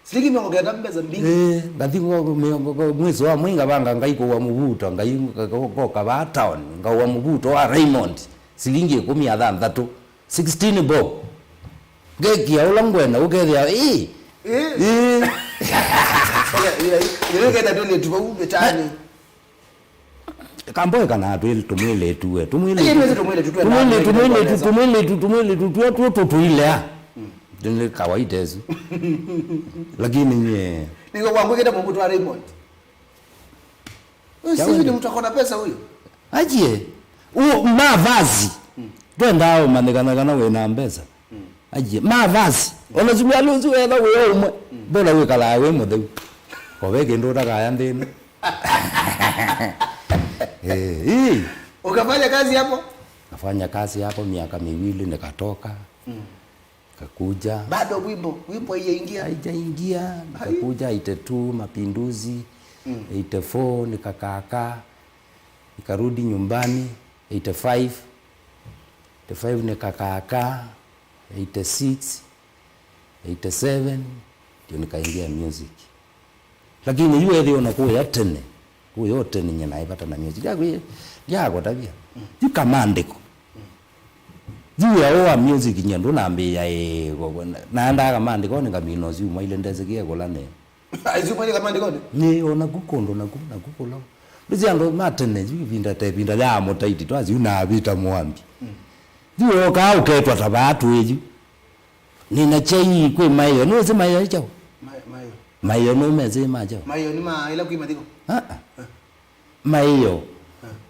Silingi mĩongo kenda mbesa mbingĩ. Eh, ngathi ngo-, mĩongo, ngo-, mwĩso wa mwei ngavanga ngaikũwa mũvuto, ngai-, nga-, nga-, ngoka vaa town, ngaũa mũvuto wa Raymond, silingi ĩkũmi na thanthatũ, sixteen bob. Ngekia ũla ngwenda, ũkethĩa, ĩĩ. Eh? Ĩĩ. Ĩĩ, ĩĩ, ĩĩ, ĩĩ, kenda twĩlĩtu vau mĩtaanĩ. Kamboe kana twĩ-, tũmwĩlĩtu we, tũmwĩlĩtu. Ĩĩ, nĩsĩ tũmwĩlĩtu, twĩ tũmwĩlĩtu, tũmwĩlĩtu, tũmwĩlĩtu, tũmwĩlĩtu, tuo, tuo tũtũilea. Mm. Nĩ kawaida ĩsu. Lakini nyie. Nĩko kwangwĩkĩte mũvuto wa Raymond. Huyu si ni mtu ako na pesa huyo? Ajie. U, mavazi. Mm. Twendaa ũmanyĩkana kana wĩ na mbesa. Mm. Ajie. Mavazi. Ona suruali ũsu wetha wĩ o ũmwe. Mm. Mbona wĩkalaa wĩ mũtheu? Ko ve kĩndũ ũtakaya nthĩnĩ. Eh, ii. Ukafanya kazi hapo? Nafanya kazi hapo miaka miwili nikatoka. Mm. Nikakuja. Bado wimbo, wimbo haijaingia? Haijaingia. Ai. Nikakuja eighty-two, Mapinduzi, mm, eighty-four, nikakaakaa. Nikarudi nyumbani, eighty-five. Eighty-five nikakaakaa, eighty-six, eighty-seven, ndio nikaingia music. Lakini yu ethĩwa na kũya tene, kũya o tene nyie naĩ vata na music. Ndyakwĩ-, ndyakũtavya. Yu kamandĩko. Yu wĩa ũũ wa music nyie ndũnambĩĩa, ĩĩ, ko-, ko-, na-, naendaa kamandĩkonĩ ngamina ũsu mwaile ndesĩkĩe kũla nĩ. Aisu mwaile kamandĩkonĩ? Nĩ o naku kũndũ naku, naku kũla. Ndũsĩ andũ ma tene, yu ĩvinda ta ĩvinda ya mũtaiti, twasi yu na Vita Mwambi. Mm. Yu okaa ũketwa ta vaa twĩ yu. Nĩna kyai kwĩ maĩo. Nĩwĩsĩ maĩo nĩ kyaũ? Ma-, maĩo. Maĩo nũmesĩ ma kyaũ? Maĩo nĩ ma ĩla kwĩ mathiko. Ah, ah. Eh. Maĩo. Eh.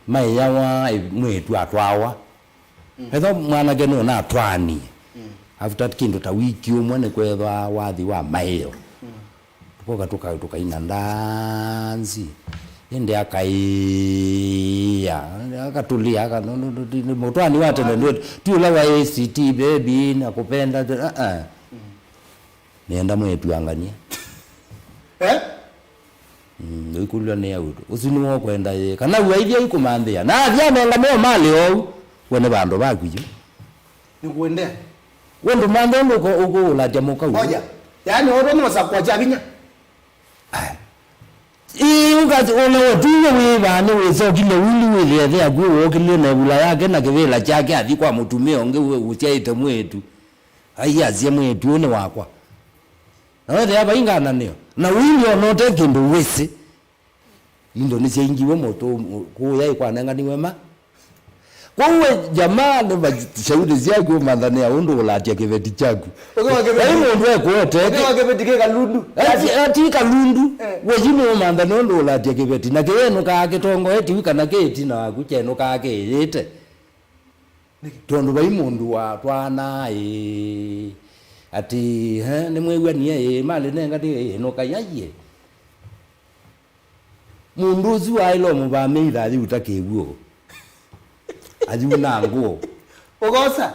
Maĩawa mwĩĩtu atwawa. Mm. Ethwa mwanake nũnatwaanie. Mm. After kĩndũ ta wiki ũmwe nĩkwethwa wathi wa maĩo. Mm. Tũkoka tũka-, tũkaina ndanzi. Ĩndĩ akaĩa, akatũlĩa, aka-, no, no, no, ti, nĩ mũtwaani wa tene, ndũ-, ti ũla wa A C T, baby, nakupenda, ah, ah. Mm. Nĩenda mwĩĩtu anganie. Eh? Mm, ũikũlw'a nĩ aũtũ. Ũsu nĩwe ũkwenda yĩ. Kana ũaithya ikũmanthĩa. Na athi anenga meo malĩ ou. We nĩ vandũ vaku yu. Nĩkuendea. We ndũmanthe ũndũ ũko-, ũkũũlatya mũkau. Ngoja. Yaani, ũndũ nĩ ũsakwa kya vinya. Ai. Ĩĩ, ũkati ũla watuiwe wĩvaa nĩ wĩsokile ũli wĩthĩethe yaku wokĩlile na ĩvula yake na kĩvĩla kyake athi kwa mũtumĩa ũngĩ wĩ ũsyaĩte mwĩĩtu. Ai, asye mwĩĩtu ũũ nĩ wakwa. Na wethĩa vai ngananĩo. Na ũili ona ũte kĩndũ wĩsĩ. Indo nĩsyaingiwe mũtũ, kũya ĩkwanenganiwe ma. Kwoou we jamaa nĩ ma-, shauri syaku ũmanthanĩa ũndũ ũlatya kĩveti kyaku. Ũkĩwa kĩveti. Vai mũndũ ekũeteke. Ũkĩwa kĩveti kĩ kalundu. Ati, ati kalundu. Eh. We yu nĩ ũmanthanĩa ũndũ ũlatya kĩveti. Na kĩyenũkaa kĩtongoe tiwi kana kĩ ĩtina waku kyenũkaa kĩyĩte. Nĩkĩ? Tondũ vai mũndũ watwaanaa ĩĩ. Ati, eh, nĩmwĩw'anie ĩĩ, malĩ nenga nĩ ĩĩ, nũkai aiye. Mũndũ ũsu waĩle ũmũvamĩi thathi ũtakĩw'o. Ayuna ngũũ. Ũkosa?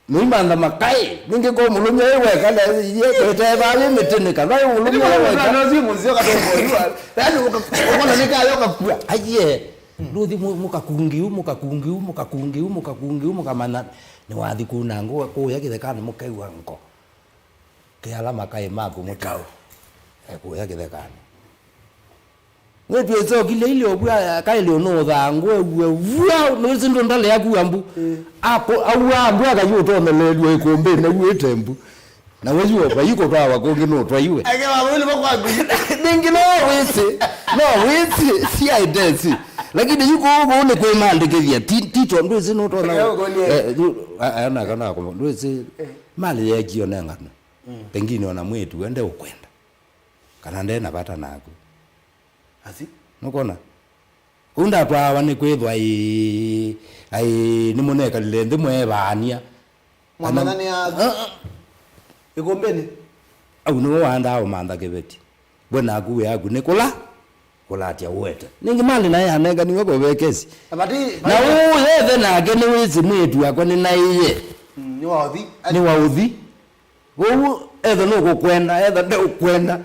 Nũimantha makaĩ, ningĩ ko mũlũmya wĩ weka, na yetevaa yĩ mĩtĩnĩ, kana wĩ mũlũmya wĩ weka. Ndio mũzio katongo. Yaani, uka-, ukaona nĩ kayo kakua. Aiye, nduthi mu-, mũkakungiu, mũkakungiu, mũkakungiu, mũkakungiu, mũkamanya, nĩ wathi kuna ngũũ, kũya kĩthekanĩ mũkew'a ngo. Ke ala makaĩ maku mũtao. Ekũya kĩthekanĩ. Mwĩtu ĩsokile ile ũvua, kaĩle ũnũũthaa ngũe uwe vua, nũsĩ ndũ ndalea kua mbu. Mm. Ako, aua mbu akayũtonelelw'a ĩkũmbĩnĩ uĩte mbu. Na we yu vai kũtwawa kũngĩ nũtwaiwe. Ake wa wĩlĩ makwaku. Ningĩ no wĩsĩ, no wĩsĩ, si aitesi. Lakini yu kũũ kũũ nĩ kwĩmandĩkĩthya, ti, ti tondũ ĩsĩ nũtona. Ake wa kũnia. Eh, yu, a, a, na kana kũmũ, ndwĩsĩ, eh, mali yekio nengano. Mm. Pengine ona mwĩĩtu we ndeũkwenda. Kana nde na vata naku. Asi? Nũkona? Ũu ndatwaawa nĩ kwĩthwa ĩ, aĩ, nĩmũnekalile nthĩ mweevaania. Kana Mwamanya nĩ athi. Ah, ah. Ĩkũmbĩnĩ. Au nĩwe waendaa ũmantha kĩveti. We naku wĩa waku nĩ kũla, kũlatya ũete. Nĩngĩ malĩ naye anenganiwe kũvekesi. Na vati, na vati ũũ yethe nake nĩwĩsĩ mwĩĩtu wakwa nĩnaĩye. Mm, nĩwaũthi. Nĩwaũthi. Ũu etha nũkũkwenda, etha ndeũkwenda.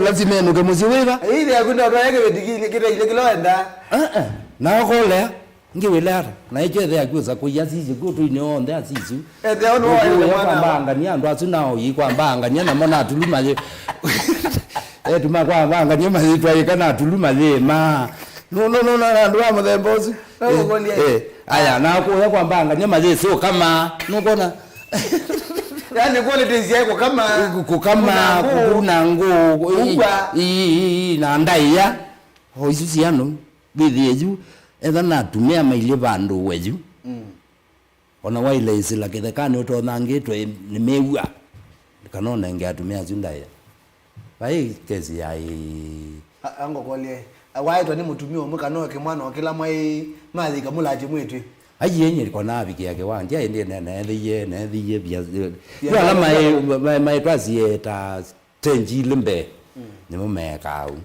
Lazima enũke mũsyĩ wĩva? Ĩithe yaku ndatwae kĩveti kĩtaile kĩla wendaa. Ah, ah. Na akolea, ngĩwĩle ata? Na ĩkyo ethe yaku ũsa kũia sisĩ kũtũinĩ onthe asisũ. Ethe ono waile mwana. Kwambangania andũ asu nao yi kwambangania namo natuluma yĩ. Etuma kwambangania mayĩtwaĩka natuluma yĩ ma. No, no, no, no, andũ a mũthemba ũsu. No, eh, ũkũlya. Eh, aya, na kũya kwambangania mayĩsĩ ũkama. Nũkona? Yaani qualities ya kũkama. Kũkama, kũkuna ngũ, kũkuna ngũ, ii, ii, ii, na ndaĩa. O isu cia andũ, wĩthĩe yu, etha na atumĩa mailyĩ vandũ we yu. Mm. Ona waile ĩsĩla kĩthekanĩ ũtonyangĩtwe nĩ mĩw'a, kana ũnenge atumĩa asu ndaĩa. Vai kesi ya ĩ. A-, angũkũlye, a, waetwa nĩ mũtumĩa ũmwe kana o kĩmwana o kĩla mwaĩ mayĩka mũlatye mwĩtwĩ? Aienye kona avikĩa kĩwanza, ĩndĩ ne-, neethĩie, neethĩie via, via ala maĩ-, maĩ-, maĩ twasieta stage ilĩ mbee. Mm. Nĩmo meekaa ũu.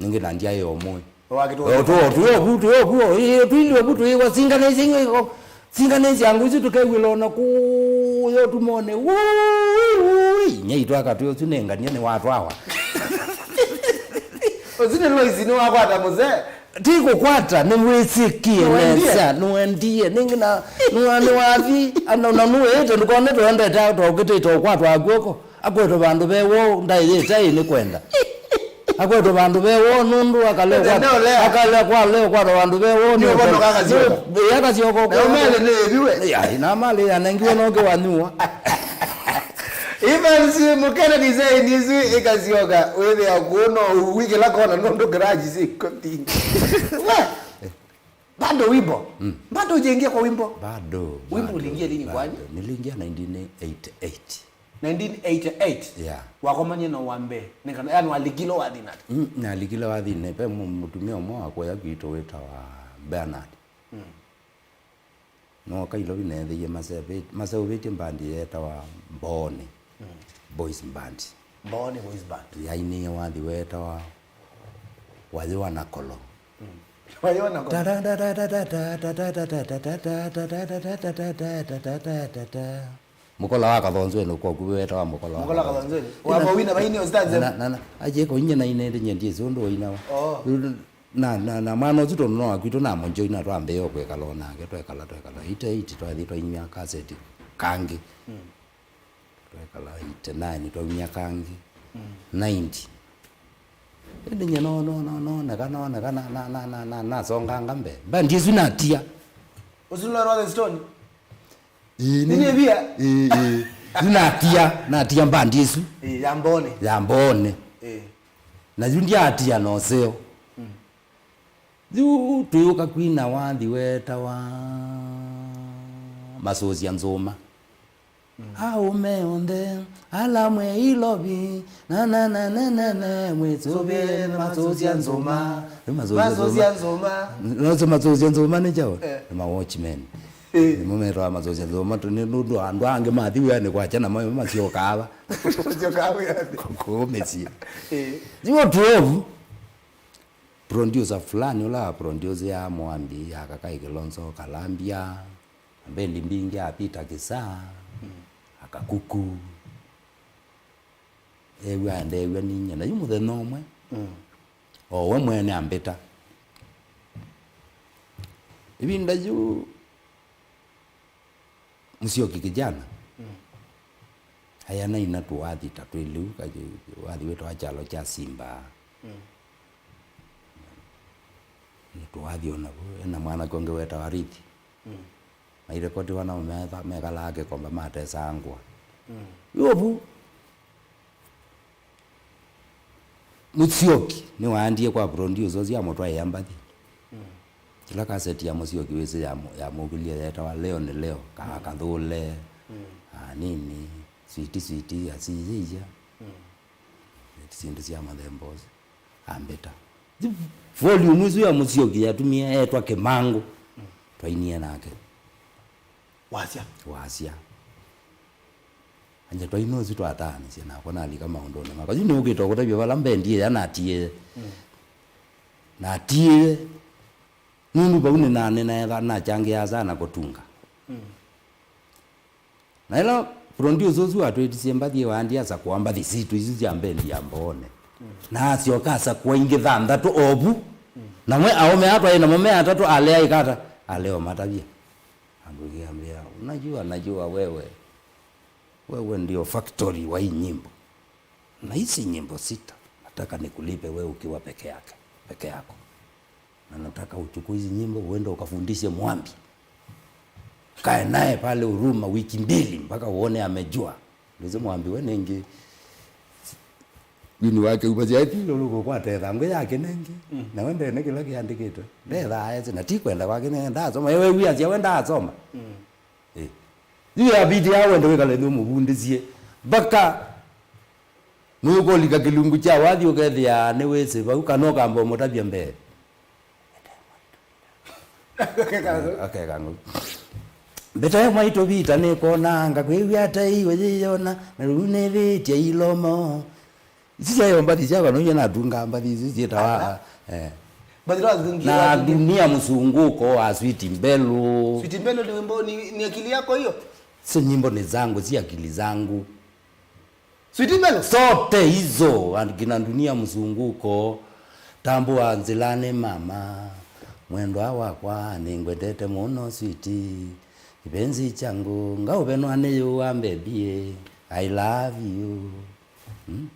Nĩngĩ na ndyaĩ o mũĩ. Wa kĩtũngũ. O tu, o tu, o vu, tu, o vu, o, ĩ, tuili o vu, tuĩwa, singanĩsya iwe, o, singanĩsya ngũ isu tũkew'ĩla ona kũũya ũtumonĩ. Wũi, wũi, nyai twaka twĩ ũsu nĩ ngania nĩ watwawa. Ũsu nĩ Lois nĩ wakwata mũze. Ti kũkwata, nĩ wĩsĩkie nesa, nĩwendie. Nĩwendie, nĩngĩ na, nĩwa-, nĩwathi, ana, na nũĩte, ndũkone tũendete, tũkĩtĩte ũkwatwa kw'oko. Akwetwe vandũ ve woo, ndaĩ yĩtaĩ nĩ kwenda. Akwetwe vandũ ve woo nũndũ akale kwa, akale kwa leo kwa vandũ ve woo nĩ ũvonoka akasyoka. Ĩ, akasyoka. Na ũmele nĩ ĩviwe. Ai, na mali yanengiwe no kĩwanyua. Evans, mũkena design isu ĩkasyoka, wĩthĩa kuona ũwikĩla kona nũndũ garage si kotingi. We! Bado wimbo? Mm. Bado hujaingia kwa wimbo? Bado, wimbo bado, uliingia lini kwani? Bado. Niliingia nineteen eighty-eight. Nineteen eighty-eight? Yeah. Wakomanie na wa mbee. Nĩ kana, yani walikile wathi nata? Mm, nalikile wathi nĩ, ve mũ-, mũtumĩa ũmwe wa kũya kwitũ wĩtawa Bernard. Mm. Nooka Ilovi neethĩie maseve-, maseũvĩtye mbandi yeetawa Mbooni. Mm. Boys Band. Mbooni Boys Band. Yainĩe wathi weetawa Wayũa na Kolo. Mm. Wayũa na Kolo. Mũkola wa Kathonzweni, kwa kuvi weetawa Mũkola wa Mũkola wa Kathonzweni. Kathonzweni. Wa mawina vaini o stanza. Na, na, na, aje ko inye na ine ndinye ndiesi ũndũ wainawa. Oh. Na, na, na mwana ũsu tondũ no wa kwitũ na mũnjoi na twambĩĩe o kwĩkala o nake, twekala, twekala. Eighty-eight twathi twainywa kaseti kangĩ. Mm. Twekala eighty-nine twaumya kangĩ. Mm. Ninety. Ĩndĩ nye no, no, no, noneka, noneka, na, na, nasonganga mbee. Mbandi ĩsu natia. Ũsu nĩ Rolling Stone? Ĩĩ, nĩ, nĩ via? Ĩĩ, ĩĩ. Yu natia, natia mbandi ĩsu. Ĩĩ, ya Mbooni. Ya Mbooni. Ĩĩ. Na yu ndyatia na ũseo. Mm. Yu twĩũka kwina wathi wetawa Masũsya Nzũma. Mm. Aũme onthe ala mwe Ilovi, na, na, na, na, na, na, mwĩsũvĩe Masũsya Nzũma. Nĩ Masũsya Nzũma. Masũsya Nzũma. Nose Masũsya Nzũma nĩ kyaũ? Eh. Nĩ ma watchmen. Eh. Nĩmo metawa Masũsya Nzũma, tũ-, nĩ nũndũ andũ angĩ mathi wĩanĩ kwakya namo masyokaa va. Masyokaa wĩanĩ. Kũu mĩsyĩ. Eh. Yu twelve. Producer fulani ũla wa producer ya Mwambi, ya Kakai Kilonzo, Kalambia, na mbendi mbingĩ, ya Peter Kisaa, mm, Akakuku. Eew'a, ndeew'a ninyie. Na yu mũthenya ũmwe, mm, o we mwene ambĩta. Ĩvinda yu Mũsyoki kijana. Mm. Aya naina tũwathi ta twĩ lĩu, ka-, wathi wĩtawa kyalo kya Simba. Mm. Nĩ tũwathi o navu, ena mwanake ũngĩ wetawa Rithi. Mm. Mairekotiwa nao metha-, mekalaa kĩkomba matesaa ngũa. Mm. Yovu. Mũsyoki nĩwaendie kwa producer ũsu amũtwaĩa mbathi. Mm. Kĩla kaseti ya Mũsyoki wĩsĩ ya mũ-, yamũkĩlye yeetawa Leo nĩ Leo, kaa, mm, Kathũle, mm, Anini, Switi Switi, Asiyĩya. Mm. Syĩndũ sya mũthemba ũsu. Ambĩta. Volume ĩsu ya Mũsyoki yatumie etwa Kĩmangũ. Twainie nake. Wasya. Wasya. Anja twaina ũsu twataanĩsya nakwa nalika maũndũnĩ makwa. Yu nĩũkĩte kũtavya vala mbendi ĩya natiĩe. Mm. Natiĩe. Nũndũ vau nĩnanena ethwa nachangĩaa sana kũtunga. Mm. Na ĩla producer ũsu watwĩtisye mbathi ĩyo, andĩ asakũa mbathi sitũ isu sya mbendi ya Mboone. Mm. Na asyoka asakũa ingĩ thanthatũ ovu. Mm. Na mwe aũme atwaĩ namo me atatũ, alea ikata, aleo matavya. Andũ kĩambĩa, "Unajua, najua wewe. Wewe ndio factory wa hii nyimbo. Na hizi nyimbo sita, nataka nikulipe wewe ukiwa peke yake, peke yako. Na nataka uchukue hizi nyimbo uende ukafundishe Mwambi. Kae naye pale Huruma wiki mbili mpaka uone amejua." Ndize Mwambi we nĩngĩ. Wini wake uva sya ĩthi lũlũko kwatethangũ yake nĩngĩ. Mm. Na we ndene kĩla kĩandĩkĩtwe. Ndethaa ese, na ti kwenda kwake nĩngĩ, ndasoma. Ewe wĩasya we ndasoma. Mm. Eh. Yu yavĩtĩaa wende wĩkale nĩ ũmũvundĩsye. Mpaka nũkũlika kĩlungu kya wathi ũkethĩa nĩwĩsĩ vau, kana ũkamba ũmũtavya mbee. Akeka ng'o. Mbeta ya mwaitũ Vita nĩkonanga kwĩw'a ata iwe yĩyona, na rĩu nĩvĩtye ilomo. Isu syayo mbathi syakwa, no inya natungaa mbathi isu syĩtawa, aha, eh. Mbathi no atungi-, na atungi- Dunia Mzunguko wa Sweet Bello. Sweet Bello ni wimbo, ni, ni akili yako hiyo? Sio nyimbo ni zangu, si akili zangu. Sweet Bello? Zote hizo, and kina Dunia Mzunguko, Tambua Nzilani Mama, Mwendwa Wakwa, Nĩngwendete Mũno Sweet, Kipenzi Changu, Ngaũvenwa Nĩ Yũa Mbebie, I Love You. Hmm?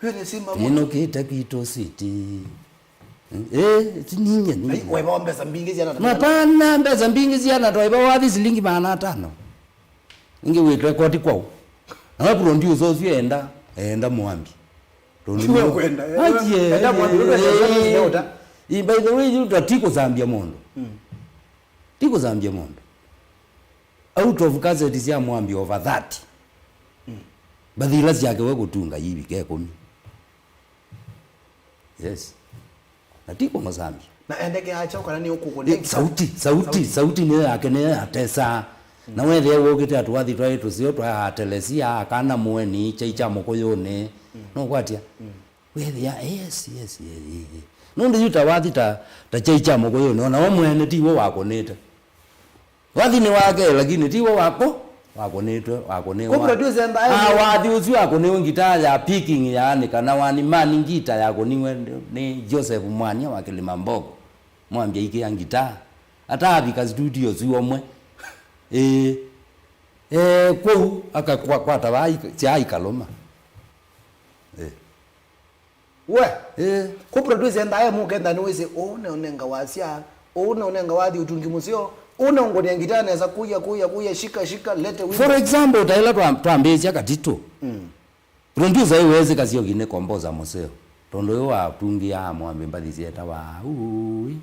Huyo ni Simba Moto. Twĩnũkĩte kwitũ Sweet. Eh, ti ninyie, ninyie. Ai, waivawa mbesa mbingĩ syana ta. Mapana mbesa mbingĩ syana, twaivawa athi silingi maana atano. Ingi witwe koti kwau. Na we producer ũsu enda, enda Mwambi. Tondũ nĩwe ũkwenda, eh, atie, enda Mwambi, eh, ũndũ enda Mwambi, eh, ũta. Ĩ, by the way, yu ta ti kũsambia mũndũ. Mm. Ti kũsambia mũndũ. Out of kaseti sya Mwambi over thirty, mm, mbathi ila syake we kũtunga yivika ĩkũmi. Yes. Na ti kũmũsambya. Na endeke acha kana nĩ ũkũkũ. Ĩ, sauti, sauti, sauti. Sauti nĩyo yake, nĩyo yatesaa. Mm. Na wethĩa wũkĩte atũathi twaĩ tũseo twaatelesia, kana mũeni, kyai kya mũkũyũnĩ. Mm. Nũkwatya? Mm. Wĩthĩa, yes, yes, yes, yes, yes. Nũndũ yu ta wathi ta, ta kyai kya mũkũyũnĩ, ona we mwene ti we wakũnĩte. Wathinĩ wake, lakini ti we wakũ-, wakũnĩtwe, wakũnĩwa. Kwa producer enda, ah, wathi ũsu wakũnĩwe ngitaa ya picking, yaani, kana wani mani ngita yakũniwe nĩ Joseph Mwania wa Kĩlima Mbogo. Mwambia ikĩa ngitaa. Atavika studio syũmwe. Ĩĩ. Eh, kũu akakwata vai sya ikalũma. Eh. We. Eh. Kũ producer ndaye mũkenda nĩwĩsĩ, ũũ nĩ ũnenga wasya, ũũ nĩ ũnenga wathi ũtungi mũseo, ũũ nĩ ũngũnĩa ngitaa nesa, kuya, kuya, kuya, shika, shika, lete wimbo. For example, ta ĩla twa-, twambĩĩsya Katitũ. Mm. Producer yu wesĩ Kasioki nĩ composer mũseo. Tondũ yu watungĩaa Mwambi mbathi syetawa, ui.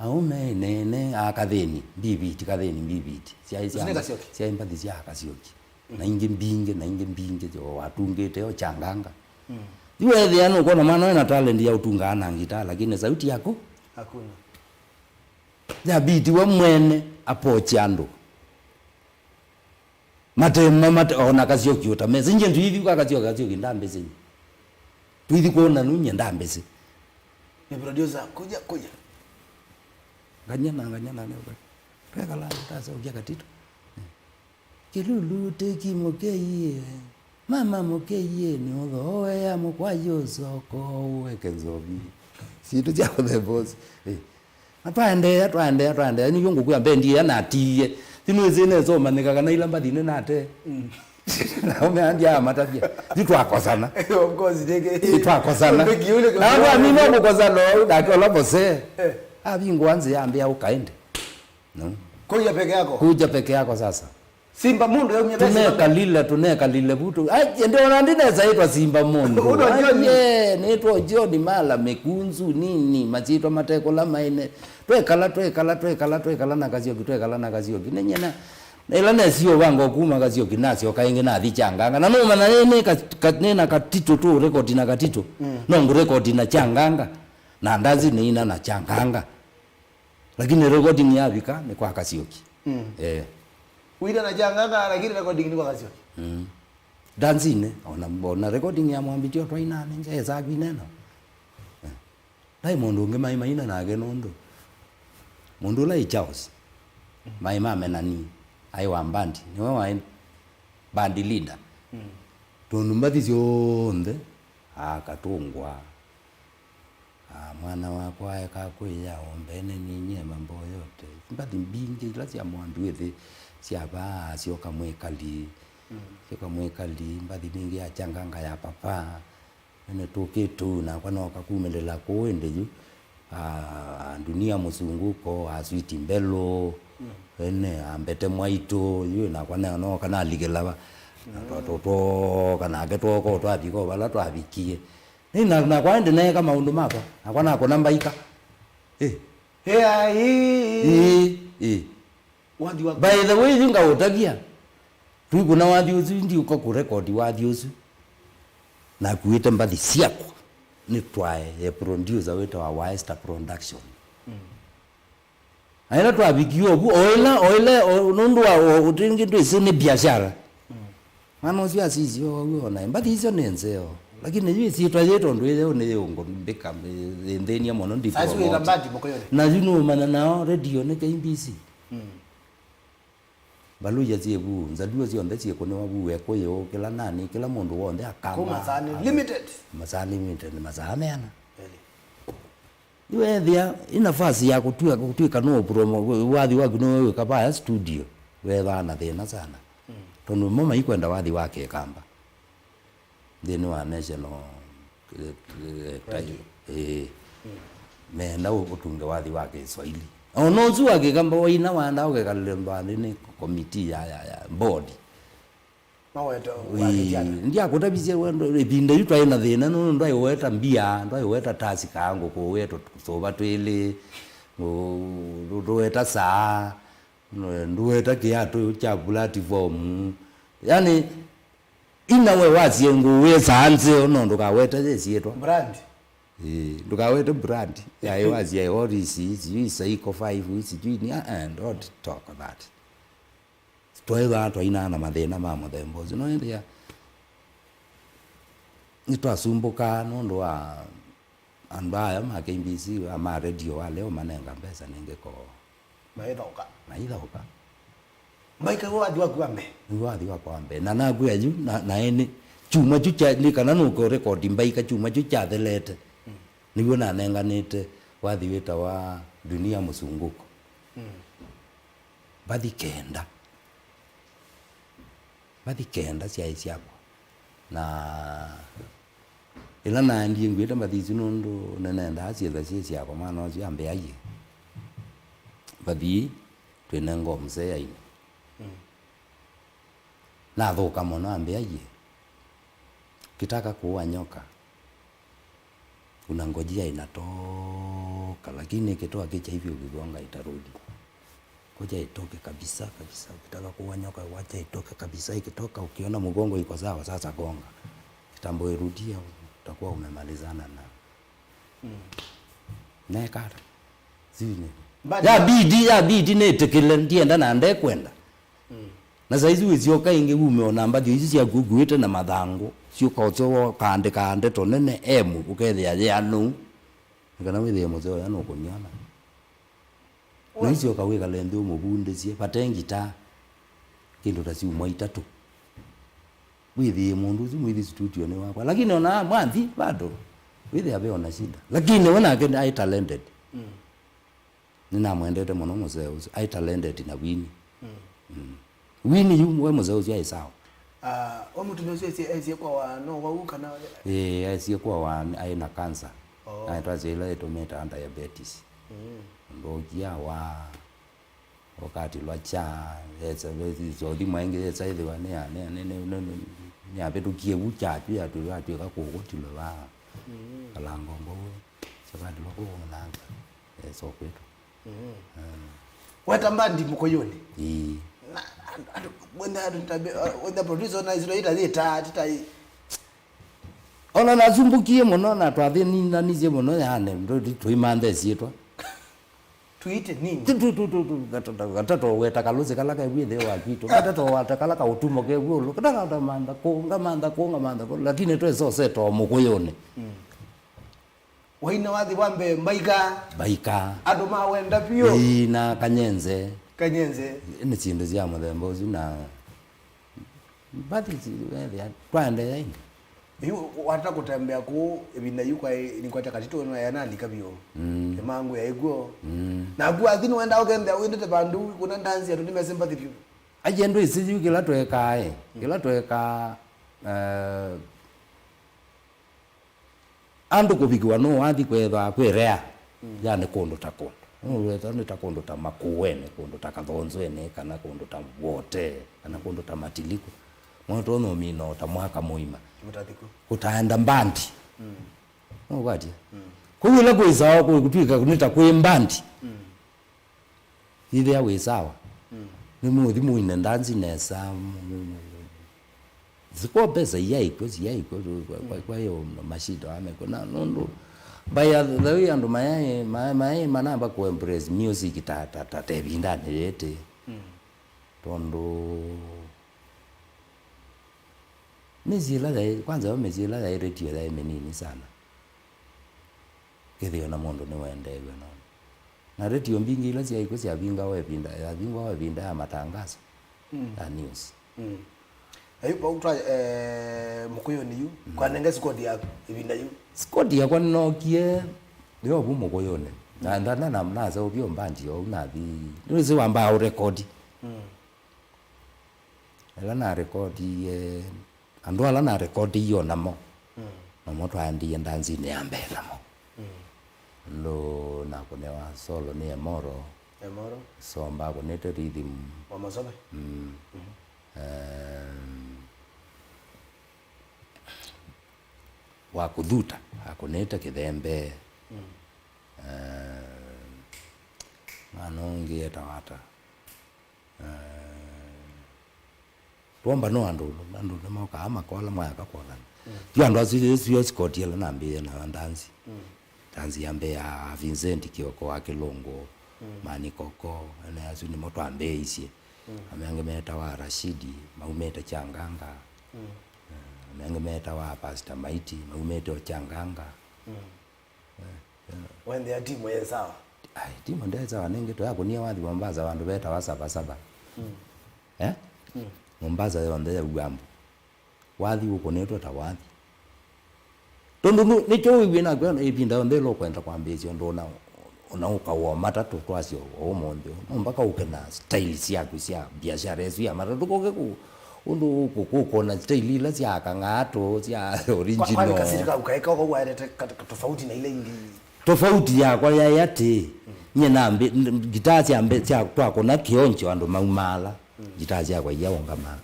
Aũme nene a Kathĩni, mbiviti, Kathĩni mbiviti. Syaĩ sya, ũsu nĩ Kasioki? Syaĩ mbathi sya Kasioki. Mm. Na ingĩ mbingĩ, na ingĩ mbingĩ, o watungĩte o changanga. Mm. Yu weethĩa nũkwona mwana wĩ na talent ya ũtungaa na ngitaa, lakini sauti yaku? Hakuna. Ya beat we mwene apoche andũ. Mate, ma-, mate, ona Kasioki ũtamesĩ. Nye ndũithi kwa Kasioki, Kasioki ndambĩsĩ. Ndũithi kwona nunye ndambĩsĩ. Ni producer, kuja, kuja. Nganyana, nganyana, nĩũka. Twekala, taseũkya Katitũ. Kĩlulu tĩki mũkeiye. Mama mũkeiye, nĩ ũthooea mũkwayũ soko, ũweke nzovi. Sitũ sya the boss. Eh. Na twaendeea, twaendeea, twaendeea. Nĩw'o ngũkwĩa mbendi ĩya natiie. Ti nĩwĩsĩ nesomanyĩka kana ila mbathi nĩnate. Mm. Na ũmeandya amatavya. Ti twakosana. Of course, ndeke. Ti twakosana. Ndeke yule. Na kwa nini kukosana? Ndake ola bose. Eh. Avingwa nzĩa ambĩa ũkaende. No. Kuja peke yako. Kuja peke yako sasa. Simba Mũndũ yaumia ve Simba Mũndũ. Tunekalile, tunekalile vutu. Ai, ndio na ndinesa itwa Simba Mũndũ. Ũndũ John. Ai, ye, nĩtwa John Mala Mekunzu nini, masyĩtwa matekũla maene. Twekala, twekala, twekala, twekala na Kasioki, twekala na Kasioki. Nĩ nyena, Na ĩla nesie ũvanga kuma Kasioki, nasyoka ĩngĩ nathi Kyanganga. Na nũmanya nĩ, nĩ, ka, ka, nĩ na katitũ tũ record na katitũ. Mm. No ngũ record na Kyanganga. Na ndazi nĩina na Kyanganga. Lakini recording yavika nĩ kwa Kasioki. Mm. Eh. Wĩna na Kyanganga, lakini recording nĩ kwa Kasioki. Mm. Ndanzinĩ, ona, ona recording ya Mwambĩtyo twainaa nĩ nza, esa kwinena. Eh. Ndaĩ mũndũ ũngĩ maĩ maina nake nũndũ mũndũ ũla ĩ Charles, maĩ mamenani, aĩ wa mbandi, nĩwe waĩ band leader. Mm. Tondũ mbathi syonthe akatũngwa. Ah, mwana wakwa aeka kwĩya ombene ninyie mambo yote. Mbathi mbingĩ ila sya mwandu ĩthĩ sya vaa syoka mwĩkali. Mm. Syoka mwĩkali, mbathi mbingĩ ya Kyanganga ya papa. Ene tũkĩtu nakwa nooka kumĩlĩla kũũ ĩndĩ yu. Ah, Dunia Mzunguko, ah, Sweet Mbelũ. Mm. Ene ambete mwaitũ yu nakwa ne- nooka nalikĩla va. Na twa- twa- twooka nake twooka twavika o vala twavikie. Nĩ na- nakwa ĩndĩ neeka maũndũ makwa, nakwa nakũna mbaika. Ĩ. Ĩ, ai. Ĩ, ĩ. Wathi wa- By the way, yu ngaũtavya. Twĩkũna wathi ũsu, ndiũka kũrekodi wathi ũsu. Nakuĩte mbathi syakwa. Nĩtwae e producer wĩtawa Waesta Production. Mm. Na ĩla twavikie ũvu, o ĩla, o ĩla, o, nũndũ wa, o, ũtĩngĩ ndwĩsĩ nĩ biashara. Mm. Mwana ũsu asisye ũu onae, mbathi icio nĩ nzeo. Lakini yu ĩsyĩtwa yĩ tondũ ĩyo nĩ yũngũ mbĩka, ĩ- ĩnthĩnie mũno. Sasa wĩta ndipromote. Bandi mũkoyoni. Na yu nũmanya nao radio nĩ K B C. Mm. Mbaluya syĩ vu, Nzaluo syonthe syĩkũnĩwa vu, Ekũyũ, kĩla nani, kĩla mũndũ w'onthe akama. Kuma Masaa Limited. Masaa Limited, masaa meana. Eli. Nĩweethĩa ĩ nafasi ya kũtua- kũtw'ĩka no promo, wathi waku nĩwe wĩka vaya studio, weethaa na thĩna sana. Mm. Tondũ mo maikwenda wathi wa Kĩkamba nthĩnĩ wa national, eh, eh, radio. Ĩĩ. Mm. Meenda ũ- ũtunge wathi wa Kĩswaili. O na ũsu wa Kĩkamba waina wanda ũkekalĩle mbathi nĩ komiti ya, ya, ya board. Maweta. Ĩĩ, wa Kĩkyana. Ndiakũtavisye wendo, ĩvinda yu twaĩ na thĩna, nũndũ ndwaĩ ũweta mbia, ndwaĩ ũweta tasi kaa ngũkũ, weta tũsũva twĩlĩ, ndũ- ndũ- ndũweta saa, ndũweta kĩatũ kya platform. Yani, ina we wasie ngũũ wĩ saa nzeo, no ndũkawete yĩsyĩtwa. Brand. Ĩĩ, ndũkawete brand. Yaĩ wasie Oris, sijui Saiko five, sijui ni, ah, ah, don't talk that. Twaĩvaa twainaa na mathĩna ma mũthemba ũsu. No ĩndĩ ya- nĩtwasumbũkaa nũndũ wa andũ aya ma K B C, ma radio wa leo manenga mbesa nĩngĩ koo. Maithaũka. Maithaũka. Mbaika wathi waku wa mbee. Nĩ wathi wakwa wa mbee. Na nakwĩa yu, na, na ĩnĩ, kyumwa kyu kya, nĩ kana nũke ũrekodi mbaika kyumwa kyu kyathelete. Mm. Nĩw'o nanenganĩte wathi wĩtawa Dunia Mzunguko. Mm. Mbathi kenda. Mbathi kenda syaĩ syakwa. Na ĩla naendie ngwĩte mbathi isu nũndũ nĩnendaa syĩtha syĩ syakwa, mwana ũsu ambĩa aiye. Mbathi ii twĩnengwa mũsee aine. Mm. Nathũka mũno, ambĩa aiye. Kitaka kuua nyoka. Kuna ngojea inatoka, lakini ikitoka kichwa hivyo ukigonga itarudi. Ngoja itoke kabisa, kabisa. Ukitaka kuua nyoka, wacha itoke kabisa. Ikitoka, ukiona mgongo iko sawa, sasa gonga. Kitambo irudia, utakuwa umemalizana na. Mm. Nekata. Sijui nini. But yabidi, yabidi nĩtĩkĩle, ndienda na ndekwenda. Mm. Na saizi wĩsyoka ĩngĩ wume ona mbathi isu syaku ũkuĩte na mathangũ, syũka ũsyoka ũkaandĩka ndeto nene M, ũkethĩa yĩanũu. Nĩ kana wĩthĩe mũseo ũya nũkũniona. Na ũsyoka wĩkale nthĩ ũmũvundĩsye, vate ngitaa, kĩndũ ta syumwa itatũ. Wĩthĩe mũndũ ũsu mwĩthi studio nĩ wakwa. Lakini ona mwathi, bado, wĩthĩa ve ona shida. Lakini we nake aĩ talented. Mm. Nĩnamwendete mũno mũsee ũsu. Aĩ talented na Winnie. Mm. Mm. Winnie yu we mũsee ũsu aĩ sawa. Ah, we mũtumĩa ũsu esie, esie kwa wa, no wau kana? Ĩĩ, esie kwa wa, aĩ na cancer. Oh. Aĩ twasya ĩla ĩtũmĩte diabetes. Mm. Ndũkia wa, ũkatilwa kya, yesa, sothi mwaingĩ yesa ĩthĩwa nĩ ya, nĩ, nĩ, nĩ, nĩ, nĩ, nĩyavĩtũkie vu kyatwĩ, yatwĩ, yatwĩka kũkũtilwe vaa. Mm. Kalango mbou, sikatilwa kũkũnanga. Yes, o kwĩtũ. Mm. Mm. Weta mbandi Mũkũyũnĩ? Ĩĩ. Na, andũ, andũ, wenda andũ tabe, wenda producer na icio ita yita, tita. Ona nasumbukie mũno na twathĩninanisye mũno, yani, ndũ-, tũimanthe syĩtwa. Tuite nini? Tu, tu, tu, tu, tu, gata-, gata-, gatato weta kalũsĩ kala kevw'ĩ nthĩ wa kwitũ. Gatato wata kala kautumo kevw'ĩ ũlũ. Kata, kata mantha kũ, ngamantha kũ, ngamantha kũ. Lakini twesosete o mũkũyũnĩ. Mm. Waina wathi wa mbee mbaika. Mbaika. Andũ mawenda vyũ. Ĩĩ, na kanyenze. Kanyenze. Nĩ syĩndũ sya mũthemba ũsu na mbathi si-, wethĩa, twaendeea ĩndĩ. Yu wata kũtembea kũu ĩvinda yu kwa nikwata katito na yanalika vyũ. Mm. Nĩmangu ya ĩkw'o. Mm. Naku athi nĩwenda ũkembea wĩndĩte vandũ kuna ndanzi andũ nĩmesĩ mbathi vyũ. Aje ndwĩsĩ yu kĩla twekaa, ĩ. Mm. Kĩla twekaa, eh, andũ kũvikĩwa nĩ ũathi kwĩthwa kwĩ rare, mm, yani kũndũ ta kũndũ. Nũwetha nĩ ta kũndũ ta Makueni, kũndũ ta Kathonzweni, kana kũndũ ta Wote, kana kũndũ ta Matiliku. Mwana tũnũmina o ta mwaka mũima. Mũtathikũ. Kũtaenda mbandi. Mm. Nũkwatya? Mm. Kũu ĩla kwĩ sawa kũtw'ĩka nĩ ta kwĩ mbandi. Mm. Ĩthĩa wĩ sawa. Mm. Nĩmũthi mũine ndanzi nesa. Sikuwa mbesa iyaĩ kw'o, siyaĩ kw'o, kwa, kwa, kwa hiyo mashida wameko. Na nũndũ, by the way, andũ mayaĩ, ma-, mayaĩ manamba ku embrace music ta, ta, ta, ta ĩvindanĩ yĩtĩ. Mm. Tondũ mĩsyĩ ĩla yaĩ, kwanza yo mĩsyĩ ĩla yaĩ radio yaĩ mĩnini sana. Ĩthĩo na mũndũ nĩwendeew'e no. Na retio mbingĩ ila syaĩ kw'o syavingawa ĩvinda, yavingwawa ĩvinda ya matangaso, mm, ya news. Mm. Na yu vau twa, eh, Mũkũyũnĩ yu, mm, kwanenge sikoti yaku ĩvinda yu? Sikoti yakwa nĩnookie yo vu Mũkũyũnĩ. Na ndana na naseũvie mbandi ou nathi. Nĩwĩsĩ wambaa ũrekodi. Mm. Ĩla narekodie, andũ ala narekodie o namo, mm, namo twaendie ndanzinĩ ya mbee namo. Mm. Ndo nakũnewa solo nĩ Emoro. Emoro. Somba akũnĩte rhythm. Wa Masobe? Mm. Mhm. Em, wa Kũthuta, akũnĩte kĩthembe. Mm. Em, mwana ũngĩ etawa ata? Eh, twomba no andũ, andũ nĩmokaa makola mwayaka kwolana. Mm. Yu andũ asu, ĩsu yo sikoti ĩla nambĩĩe nayo ndanzi. Mm. Ndanzi ya mbee ya Vincent Kioko wa Kĩlũngũ, mm, Mani Koko, ene asu nĩmo twambĩĩisye. Mm. Ame angĩ metawa Rashidi, maumĩte Kyanganga. Mm. Eh, ame angĩ metawa Pastor Maiti, maumĩte o Kyanganga. Mm. Eh, eh. Wendea timu ye sawa? Ai, timu ndee sawa, nĩngĩ tũyakũnie wathi Mombasa, vandũ vetawa Saba Saba. Mm. Eh? Mm. Mombasa yonthe ya Ugambo. Wathi ũkũnĩtwe ta wathi. Tondũ nũ-, nĩkyo wĩw'e nakwĩa ĩvinda yonthe ĩla ũkwenda kwambĩĩsya ũndũ ũna, ũna ũka wa matatũ twasyo o ũmũnthĩ. No mpaka ũke na style syaku sya biashara ĩsu ya matatũ. Kũke kũ-, ũndũ kũ-, kũkona style ila sya kang'ato, sya original. Kwa, kwani kasiri kau kaeka ũkau waendete ka, ka tofauti na ile ingĩ? Tofauti yakwa yaĩ atĩ, mm, nyie nambi, n-, ngitaa sya mbe-, sya twakũna kĩonjo andũ maumaala. Mm. Ngitaa syakwa iyaũngamaa.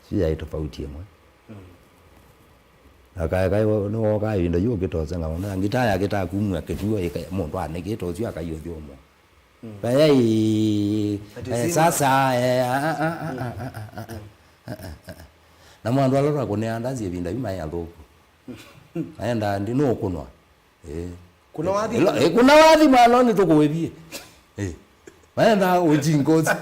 Sio yaĩ tofauti ĩmwe. Mm. Na kaĩ, kaĩ wo-, nĩwokaa ĩvinda yu ũkĩtosenga mũno. Na ngitaa yake ta kumw'a kĩtuo ĩka-, mũndũ anĩkĩte ũsu akaiũthya ũmwe. Mm. Kaĩ, ati eh, simba. Sasa, eh, ah, ah. Na mwandu ala twakũnĩa ndanzi ĩvinda yu maĩ athũku. Aenda ndi nũkũnwa. Eh. Kuna wathi? Ĩla, eh, kuna wathi mwana nĩ tũkũĩvie. Eh. Maenda ũjingozi.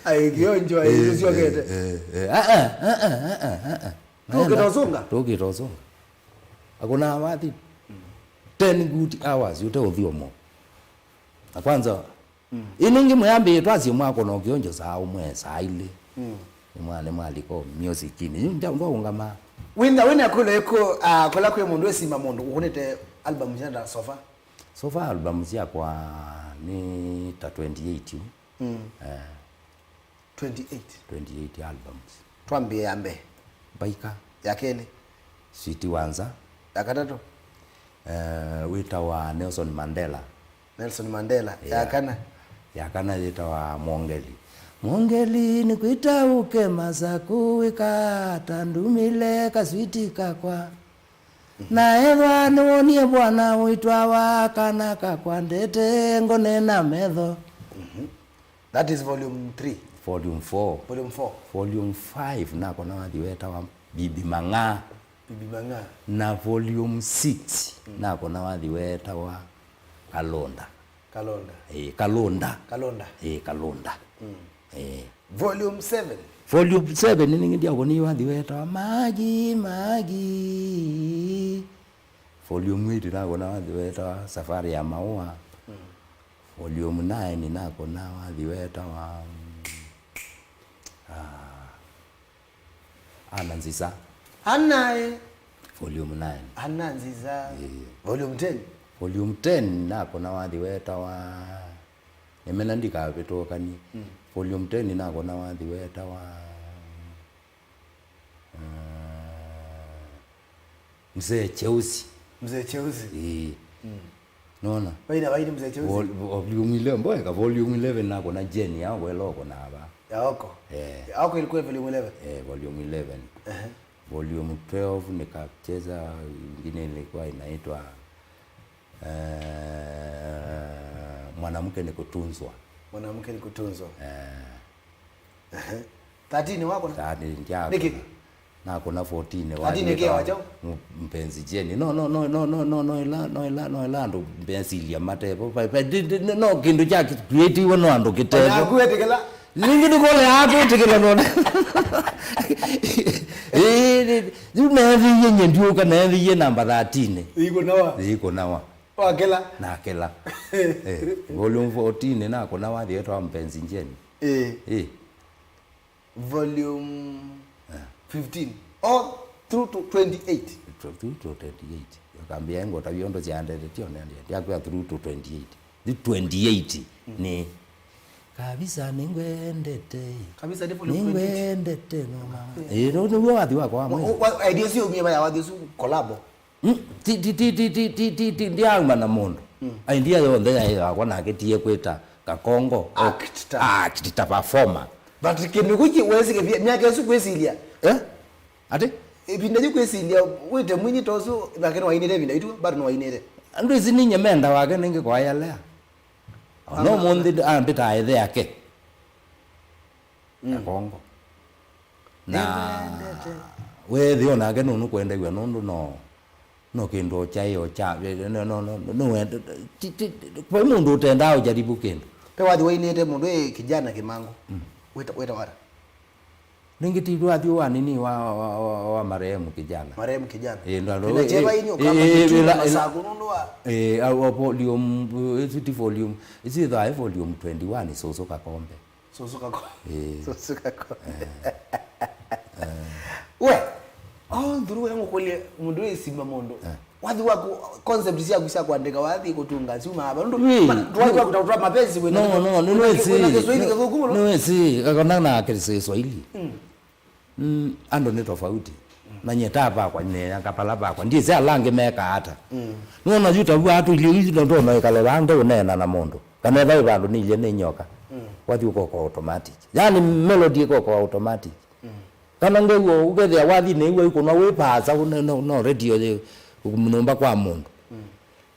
Ai, kionjo, ai, eh, siokete. Eh, eh, eh. Ah, ah, ah, ah, ah, ah, ah. Tũkĩta ũsũnga? Tũkĩta ũsũnga. Hakuna wathi. Mm. Ten good hours, ũte ũthiomo. Na kwanza, mm, ĩnĩngĩ mwĩambĩĩe twasye mwako no kĩonjo saa ũmwe, saa ilĩ. Mm. Nĩ mwana, nĩ mwaliko music-inĩ. Yu nja-, ndwaũngama. Wĩna, wĩna kwĩlo ĩkũ, ah, kũla kwĩ mũndũ wĩsima mũndũ ũkũnĩte album syana so far? So far album syakwa nĩ ta twenty-eight yu. Mm. Eh. Twenty-eight. Twenty-eight albums. Twambie ya mbee. Mbaika. Ya kelĩ. Sweet Wanza. Ya katatũ. Eh, wĩtawa Nelson Mandela. Nelson Mandela. Ya, yeah, kana. Ya kana yĩtawa Mwongeli. Mwongeli nĩkwĩta ũke Masaku wĩka ata ndumile kaswiti kakwa. Mhm. Na ethwa nĩwonie bwana ũitwawa kana kakwa ndete ngone na metho. Mhm. That is volume three. Volume four. Volume four. Volume five nakona wathi wetawa Bibi Mang'aa. Bibi Mang'aa. Na volume six nakona wathi wetawa Kalonda. Kalonda. Eh, Kalonda. Kalonda. Eh, Kalonda. Mm. Eh. Volume seven. Volume seven nĩngĩ ndiakoni wathi wetawa Magi Magi. Volume eight nakona wathi wetawa Safari ya Maua. Mm. Volume nine nakona wathi wetawa mm, ah, Ana Nzisa. Anae. Volume nine. Ana Nzisa. Eh. Volume ten. Volume ten nakona wathi wetawa Nĩmena ndikavĩtũkanie. Mm. Volume ten nakona wathi wetawa uh, Mzee Cheusi. Mzee Cheusi. Ĩĩ. Mm. Nona? Vaina vaini Mzee Cheusi. Vol- volume eleven, mboeka volume eleven nakona Jane ya welo kona ava. Ya oko. Eh. Ya oko ilikuwa volume eleven. Eh, volume eleven. Ehe. Volume twelve nikacheza ingine ilikuwa inaitwa eh, Mwanamke ni Kutunzwa. Mwanamke ni Kutunzwa. Eh. Ehe. thirteen wakona? Thirteen ndiakona. Nĩkĩ? Nakona fourteen thirteen nĩkĩ wacho? M- Mpenzi Jeni. No, no, no, no, no, no, no, ila, no, ila, no, ila andũ mbesilya matevo. Pa- pa- ndi- ndi- no, no, kĩndũ kya creatiwe no andũ kĩtevo. Nakuetĩkĩla. Ningĩ ndũkolea atwĩtĩkĩla nona. Ĩĩ, nĩ- rĩu neethĩie nye ndiũka, neethĩie namba thirteen. Ikunawa. Ikunawa. Wakela. Nakela. Eh, volume fourteen nakona wathi wetwa Mpenzi Njeni. Eh. Eh. Volume fifteen. All through to twenty-eight. Through to twenty-eight. Akambia ngo tavyo ndo ziandete tio nende. Ndiakwia through to twenty-eight. Nĩ twenty-eight nĩ kabisa nĩngwendete. Kabisa nĩ volume twenty-eight. Nĩngwendete no mama. Eh, no nĩguo wathi wakwa wa mwezi. Wa- wa- idea sio mie baya wathi su collabo. Mm, ti ti ti ti ti ti ti ti ndiauma na mũndũ. Idea yonthe yaĩ yakwa nake tie kwĩta Kakongo. Actor. Actor performer. But kĩndũ kĩu wesike myaka ĩsu kwĩsilya. Eh? Ati? Ĩvinda yu kwĩsilya wĩte mwinyi ta ũsu, nake nĩwainĩte ĩvinda itu, bado nĩwainĩte. Andũ ĩsi ninye menda wake nĩngĩ kwayalea. No mũnthĩ ambĩtaa ĩthe ake. Kakongo. Na wethĩ onake nũnũkwendew'a nũndũ no no kĩndũ o kyaĩ o kya no no no no wenda ti- ti- vai mũndũ ũtendaa ũjaribu kĩndũ. Pe wathi wainĩte mũndũ ĩ kijana kĩmango. Wĩta wĩta wata. Nĩngĩ ti wathi wa nini wa wa, wa, wa marehemu kijana. Marehemu kijana. Eh, ndo- Vina eh, cheva eh, ini eh, ukamba eh, kitu ila- na ila- masaku nundu wa. Eh, au volume, eh, ĩsu ti volume, ĩsu ithaa volume twenty-one Susu Kakombe. Susu Kakombe. Eh. Susu Kakombe. Eh. We, all through we ngũkũlye mũndũ wĩsimba mũndũ. Eh. Wathi waku, concept syaku sya kuandika wathi kutunga siuma hapa. Ndu, Wĩ. ma- tuwathi waku tautra mapenzi wena. No, no, no, no, wena Kiswahili no, kĩthũku mũno. No, si, kakona na Kiswahili. Mm. Mm, andũ nĩ tofauti. Na nye ta vakwa, nĩ akapala vakwa. Ndiĩsĩ ala angĩ mekaa ata. Mm. Nũona yu ta vu atu ilio ithi ndo ndona ĩkalo vaa nde ũneena na mũndũ. Kana etha wĩ vandũ nĩ ilye nĩ nyoka. Mm. Wathi ũkoka automatic. Yani melody ĩkoka automatic. Mm. Kana ngew'o ũkethĩa wathi nĩ iwa ikũnwa wĩ paasa no, no, no radio yĩ nyũmba kwa mũndũ. Mm.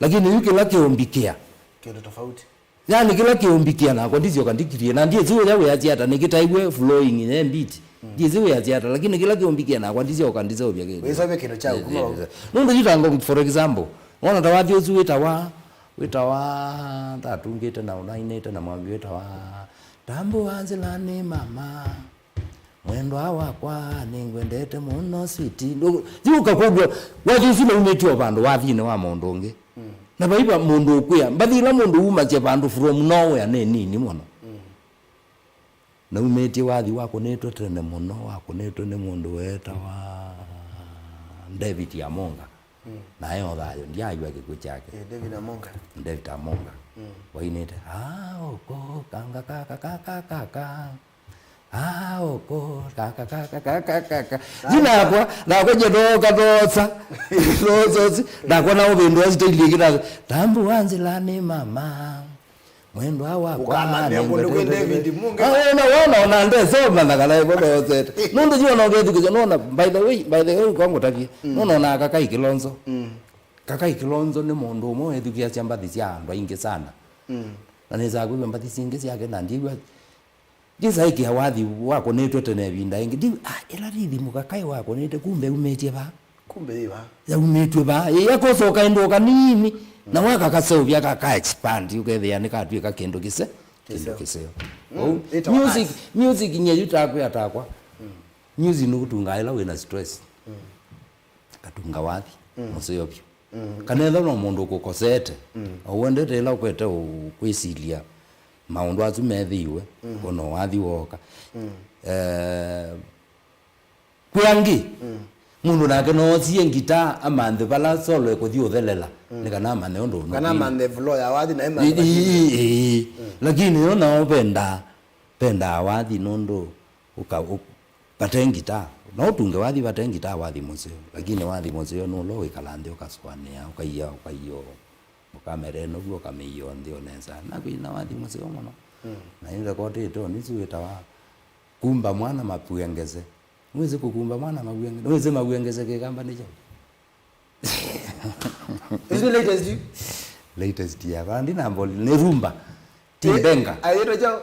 Lakini yu kĩla kĩũmbikĩa. Kĩndũ tofauti. Yani kĩla kĩũmbikĩa nakwa ndisyoka ndikirie, na ndiĩsĩ ũya wĩasya ata, nĩkĩtaiwe flowing ne beat. Ndiĩsĩ wĩasya ata, lakini kĩla kĩũmbikĩa nakwa ndisyoka ndiseũvya kĩndũ. Wĩsovya kĩndũ kyaku kuma vau. Nũndũ yu ta ngo, for example, wona ta wathi ũsu wĩtawa, wĩtawa, ndatungĩte na ũnainĩte na mwambi wĩtawa, Tambũa nzĩlanĩ mama. Mwendwa wakwa, nĩngwendete mũno, sweetie. Ndũ- yu ũkakwĩw'a wathi ũsu naumĩtye o vandũ wathinĩ wa mũndũ ũngĩ. Mm. Na vaiva mũndũ ũkwĩa, mbathi ila mũndũ wumasya vandũ from nowhere nĩ nini mũno. Mm. Naumĩtye wathi wakũnĩtwe tene mũno, wakũnĩtwe nĩ mũndũ weetawa David Amonga. Mm. Naĩ o thayũ, ndyaywa kĩkw'ũ kyake. Eh, David Amonga. David Amonga. Mm. Wainĩte, "Ah, oko, kanga kaka, kaka, kaka." Ah, oko, kaka, kaka, kaka, kaka. Yu nakwa, nakwa nye ndoka ndosa. Ndosa, si, nakwa na ũvĩndũ wa staili ĩngĩ na, "Tambũa nzĩlanĩ mama. Mwendwa wakwa." Ũkanania kũndũ kwĩ David Munga. Ah, wona, wona, ona ndesoma na kana ĩvo ndoosete. Nũndũ yu ona ũkethukĩsya, nona, by the way, by the way, kwa ngũtavye. Mm. Nona ona Kakai Kilonzo. Mm. Kakai Kilonzo nĩ mũndũ ũmwe wĩthukĩasya mbathi sya andũ aingĩ sana. Mm. Na nĩsaa kwĩw'a mbathi singĩ syake na ndiw'a Ndisaĩkĩa wathi wakũnĩtwe tene ĩvinda ĩngĩ. Ndi, ah, ĩla ndithimũka kaĩ wakũnĩte, kumbe umĩtye va? Kumbe yĩ va? Yaumĩtw'e va? Ĩ, akosa ũkaendwa kanini. Na waka kaseũvya ka, ka expand, ũkethĩa nĩkatw'ĩka kĩndũ kĩse-, kĩndũ kĩseo. Kĩseo. Mm, ũu, ĩtawa music, arts. Music nye yu takwĩa takwa. Mm. Music nũkũtungaa ĩla wĩna stress. Mm. Katunga wathi, mm, mũseo vyũ. Mm. Kana ethĩwa no mũndũ ũkũkosete, mm, o wendete ĩla ũkwete ũ-, kwĩsilya maũndũ asu methĩiwe, mm, ũkona wathi wooka. Mm. Eh, kwĩ angĩ, mm, mũndũ nake noosie ngitaa amanthe vala solo ĩkũthi ũthelela, mm, nĩ kana amanye ũndũ kana ũnũkĩlye. Amanthe flow ya wathi na ĩ, ĩ, ĩ, ĩ. Mm. Lakini yo nao vendaa, vendaa wathi nũndũ ũka-, ũ-, vate ngitaa. No ũtunge wathi vate ngitaa wathi mũseo, lakini wathi mũseo nũla wĩkala nthĩ ũkasũanĩa, ũkaia, ũkaia, ũkamere nũguo ũkamĩia nthĩ o nesa. Na kwĩna wathi mũseo mũno. Mm. Na ĩrekotĩte nĩsu wĩtawa Kumba Mwana Mapuengese. Nĩwĩsĩ kũkumba mwana mapuengese? Nĩwĩsĩ mapuengese kĩkamba nĩ kyaũ? Is it latest you? Latest ya vandi na mboli nĩ rumba. Timbenga. Ayĩtwa kyaũ?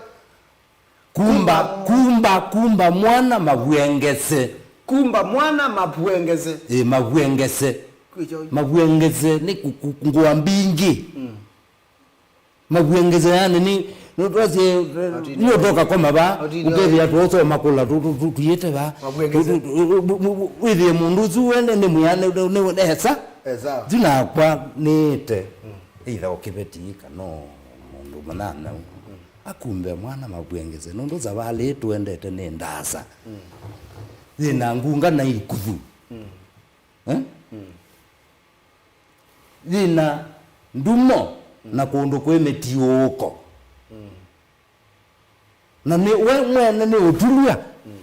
Kumba, kumba, kumba mwana mapuengese. Kumba mwana mapuengese. Ĩ, mapuengese. Kwĩ kyaũ? Mapuengese nĩ ku-, ku-, ngũa mbingĩ. Mm. Mapuengese yani nĩ, nũtwasie, nũtoka koma va, ũkethĩa tũũsoma kũla, tũ-, tũ-, tũ-, tuyĩte va. Mapuengese. Tũ-, tũ-, tũ-, tũ-, wĩthĩe mũndũ ũsu wene nĩ mwĩane, nĩ, nĩ, nesa. Esa. Yu nakwa nĩĩte. Mm. Either o kĩveti kana o mũndũ mũnyanyaũ. Mm. Akumbe mwana mapuengese, nũndũ savalĩ ĩĩ tũendete nĩ ndaasa. Mm. Yĩna ngunga na ikuthu. Mm. Eh? Mm. Yĩna ndumo, mm, na kũndũ kwĩ mĩtiũũko. Mm. Na nĩ we mwene nĩ ũtulw'a, mm,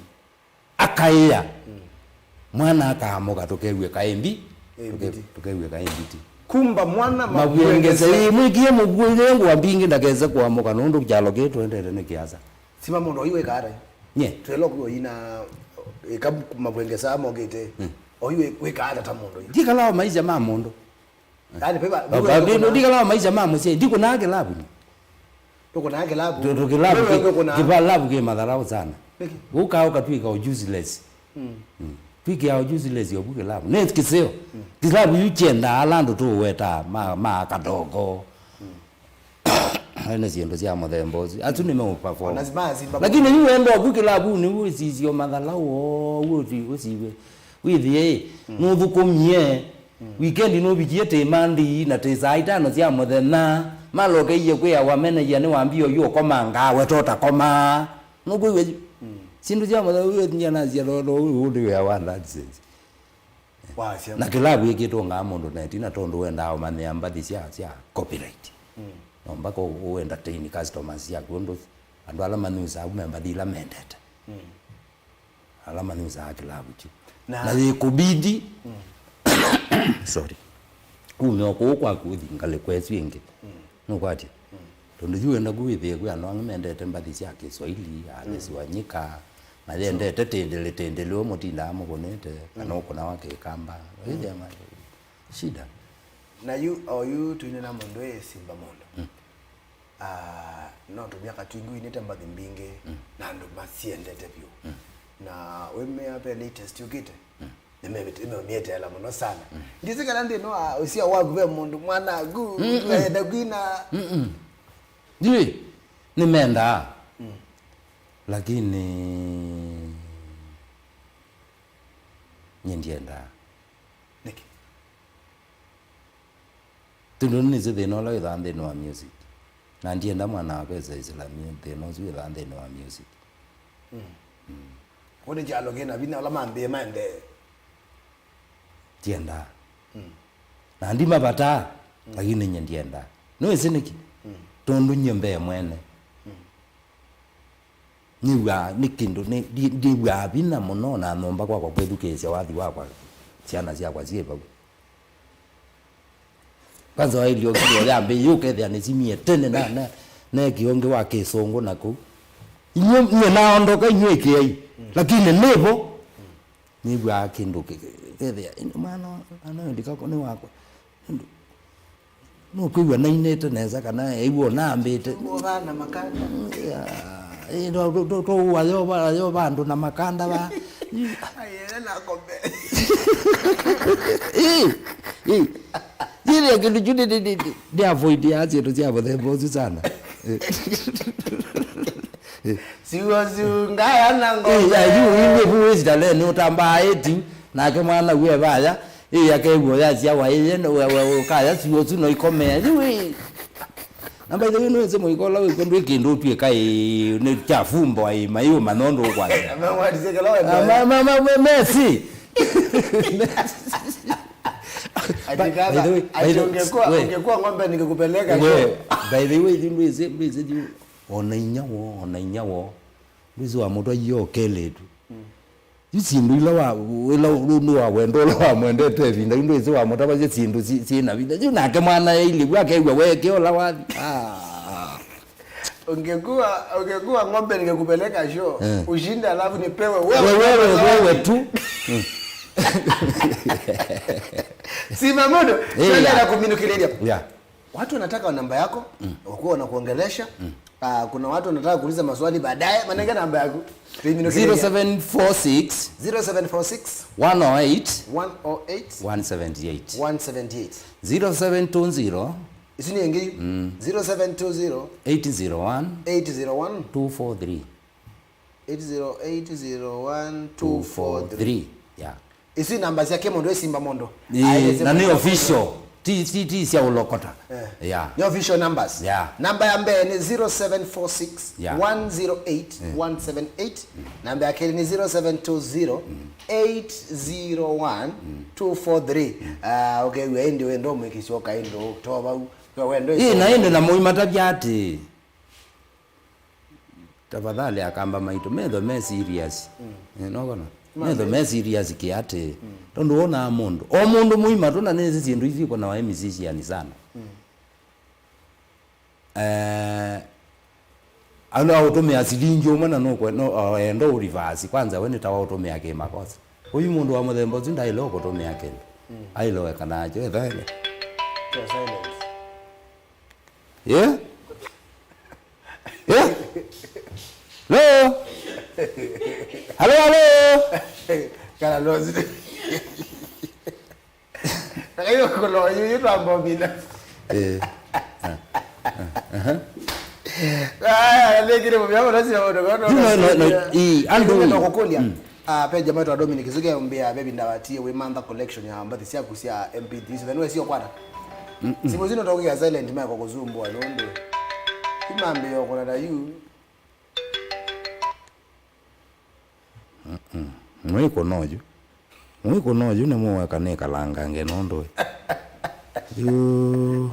akaĩa. Mm. Mwana akaamũka, tũkew'e kaĩ mbi-, ĩ, tũke-, mbiti. Tũkew'e kaĩ mbiti. Kumba mwana mapuengese. Mapuengese, ĩ, mwĩkie mũkuĩe ngũa mbingĩ ndakese kũamũka, nũndũ kyalo kĩĩ tũendete nĩ kĩasa. Sima mũndũ oyu wĩkaa ata? Nye. Twelo kuo ina ika mapuengesa mokĩte. Mm. Oyu wĩ-, wĩkaa ata ta mũndũ oyu? Ndikalaa maisha ma mũndũ. Yaani, peba, ndikalaa maisha ma mũsyai. Ndikũnaa kĩlavu. Ndũkũnaa kĩlavu? Tũ-, tũ kĩlavu kĩ-, kĩlavu kĩ matharaũ sana. Nĩkĩ? Ũkaa ũkatw'ĩka o useless. Mm. Mm. Twĩkĩaa o useless ovu kĩlavu. Nĩ kĩseo. Mm. Kĩlavu yu kyendaa ala andũ tũũwetaa ma, ma kadogo. Mm. Ene syĩndũ sya mũthemba ũsu. Asu nĩmeũperform. Ona si-, ma Simba. Lakini yu wenda ovu kĩlavunĩ, wĩsisye o mathalaũ oo, ũsi-, ũsiwe. Wĩthĩe, mm, nũthũkũmie. Mm. Weekend nũvikie tĩ Monday na tĩ saa itano sya mũthenya. Malokeie kwĩawa meneja nĩwambie oyu ũkomangaa, we totakomaa. Nũkwĩw'a yu? Mm. Syĩndũ sya mũthenya ũyũ nyie nasya lolo ũyũ ũndĩ wĩa wa nonsense. Wasya. Na kĩlavu ĩkĩtũngaa mũndũ na ĩtina tondũ wendaa ũmanyĩa mbathi sya, sya copyright. Mm. No mpaka ũ, ũ entertain customers syaku ũndũ andũ ala manyusaa me mbathi ila mendete. Mm. Ala manyusaa kĩlavu kyu. Na, na yĩkũbidi, mm, sorry. Ume o kũu kwaku ũthi ngalĩko ĩsu ĩngĩ. Mm. Nũkwatya? Mm. Tondũ yu wenda ku wĩthĩe kwĩ andũ angĩ mendete mbathi sya Kĩswahili, alesi wa nyika, na yendete tĩndĩlĩ, tĩndĩlĩ ũmũtindaa mũkũnĩte, kana, mm, ũkũnawa kĩkamba. Wĩthĩa ma-, shida. Na yu, o yu twĩnena mũndũ ĩ Simba mũndũ. Mm. Ah, no tũmyaka twingĩ wĩnĩte mbathi mbingĩ, mm, na andũ masiendete vyũ. Mm. Na wĩmea ve latest yũkĩte? Mm. Nĩmemĩte-, nĩmemĩeteela mũno sana. Mm. Ndĩsĩ kana nthĩnĩ wa ũsyao waku ve mũndũ mwanaku, mm-mm, wenda kwina. Mm-mm. Ndiũĩ, nĩmendaa. Mm. Lakini nyie ndiendaa. Nĩkĩ? Tondũ nĩnĩsĩ thĩna ũla wĩthaa nthĩnĩ wa music. Na ndienda mwana wakwa esa ĩsĩla mu-, thĩna ũsu wĩthaa nthĩnĩ wa music. Mm. Mm. Kũu nĩ kyalo kĩna vinya ũla mambĩĩe maendee. Ndiendaa. Mm. Na ndimavataa, mm, lakini nyie ndiendaa. Nĩwĩsĩ nĩkĩ? Mm. Tondũ nyie mbee mwene. Mm. Nĩw'aa nĩ kĩndũ, nĩ, ndi-, ndĩw'aa vinya mũno na nyũmba kwakwa kwĩthukĩĩsya wathi wakwa, syana syakwa syĩ vau. Kwanza wailio kĩo yambĩĩe ũkethĩa nĩsimie tene na, na, na kĩonge wa kĩsũngũ na kũu. Inyuĩ, nyie naondoka, inyuĩ ĩkĩai. Mm. Lakini nĩvo, nĩw'aa kĩndũ kĩ-, kĩ-, kethĩa, ĩndĩ mwana, mwana ũyũ ndikakũ nĩ wakwa. Ĩndĩ, nũkwĩw'a nainĩte nesa kana eĩw'a ũnambĩte. Ũvana makanda. Mm, yeah. Ĩ, twa- twa- twa- twa- ayo ba- ayo ba andũ na makanda ba. Ayele na kombe. Ĩ, ĩ. Yĩlĩa kĩndũ kyu nĩ- nĩ- nĩ- nĩ- nĩ avoid ya syĩndũ sya mũthemba ũsu sana. Siwo siungaya na ngombe. Ĩĩ, yu ĩndĩ vu wĩsitaleni ũtambaa ĩti, nake mwana wĩ evaya, ĩĩ, akew'o yasyawa ĩye, ũkaya siwo ũsu noikomea. Yu ĩ. Na by the way, nĩwĩsĩ mũiko ũla wĩkw'o ndwĩ kĩndũ ũtw'ĩka ĩĩ, nĩ kya fumbo ĩĩ, maiũma nũndũ ũkwasya. Amemwatisya kĩla wendo. Ah, ma- ma- ma- ma- Messi. Ati kaka, ati ungekuwa ungekuwa ng'ombe ningekupeleka. We, by the way, yu ndwĩsĩ ndwĩsĩ yu ona inya wo ona inya wo ndwĩsĩ wa mũtwa yo kelĩtu. Yu syĩndũ ila wa ila nĩ wa wendo ũla wamwendete ĩvinda yu ndwĩsĩ wamũtavasya syĩndũ syĩ- syĩna vinya yu nake mwana yailĩw'a akew'a weke ũla wathi. Ah. Ungekuwa ungekuwa ng'ombe ningekupeleka show. Eh. Ushinde alafu nipewe wewe. Wewe wewe tu. Sima mondo. Eh, Sasa yeah. Na kuminukililia. Yeah. Watu wanataka namba yako, wakuwa wanakuongelesha. Ah, kuna watu wanataka kuuliza maswali baadaye, manenge namba yako. Tuiminukilie. zero seven four six zero seven four six one oh eight one oh eight one seventy eight one seventy eight. zero seven two zero Isu ni yengi. Zero seven two zero eight zero one eight zero one two four three eight zero eight zero one two four three. Yeah. Isu namba syake mũndũ esimba mũndũ. Ĩĩ, na nĩ official. Ti ti ti sya ũlokota. Yeah. Nĩ official numbers. Yeah. Namba ya mbee nĩ zero seven four six Yeah. one zero eight one seven eight. Namba ya kelĩ nĩ zero seven two zero eight zero one two four three. Ah, okay, we ndio wendo mwikisyo kaindo to bau. Wendo. Ĩĩ, na ĩndĩ na mũimatavya atĩ tafadhali akamba maitũ metho me serious. Eh, nokona metho me serious kiatĩ. Tondũ wonaa mũndũ o mũndũ mũima tũna nĩsĩ syĩndũ isu ikonawa e musician sana. Eh, andũ aũtũmĩa silingi ũmwe na nũkwe no enda ũrivasi kwanza we nĩtawa ũtũmĩa kĩmakosa. Ũyu mũndũ wa mũthemba ũsu ndaĩle ũkũtũmĩa kĩndũ. Aĩle weka nakyo ethele. Silence. Yeah? Yeah? Hello? Hello, hello? Kana lozi. Ayo kolo yu yu twamba mina. Eh. Aya lekire mu byabo nasi babo ndo ndo. No, no, no, i- andũ- Ndo kukulia. Ah, pe jamaa twa Dominic zuke mbia bebi ndawatie we mantha collection ya mbathi syaku sya M P three. So then we sio kwata. Simu zino tokia silent mako kuzumbwa nondo. Imambe yo kuna na yu. Mwĩkũna ũyu. Mwĩkũna ũyu nĩ mũweka nĩkalangange nũndũ ĩ. Yu.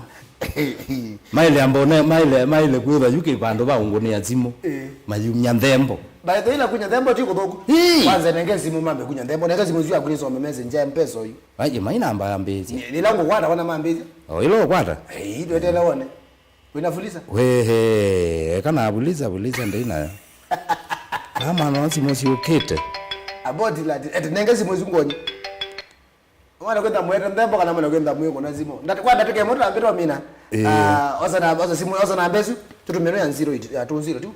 Maĩle ambone, maĩle, maĩle kwĩtha yu kĩ vandũ va ũngũnĩa simũ. Mayumya nthembo. By the way, na kunya nthembo ti kuthuku. Ii. Kwanza nenge simu mambe kunya nthembo. Nenge simu yu akuni some message ya mpesa yu. Aje mai namba ya mbezi. Ni lango kwata wana mambezi. O ilo kwata. Eh, ndo tena one. Wĩna fuliza? Wehe, eka na fuliza, fuliza ndĩ nayo. Kama no simũ syũkĩte. Aboti la ati nenge simũ isu ngonyi. Mwana kwenda mwete nthembo kana mwana kwenda mwiko na simũ. Ndati kwa ndatike mũndũ ambito mina. Eh. Ah, osa na osa simũ osa na mbesu tutumeno ya zero eight ya two zero two.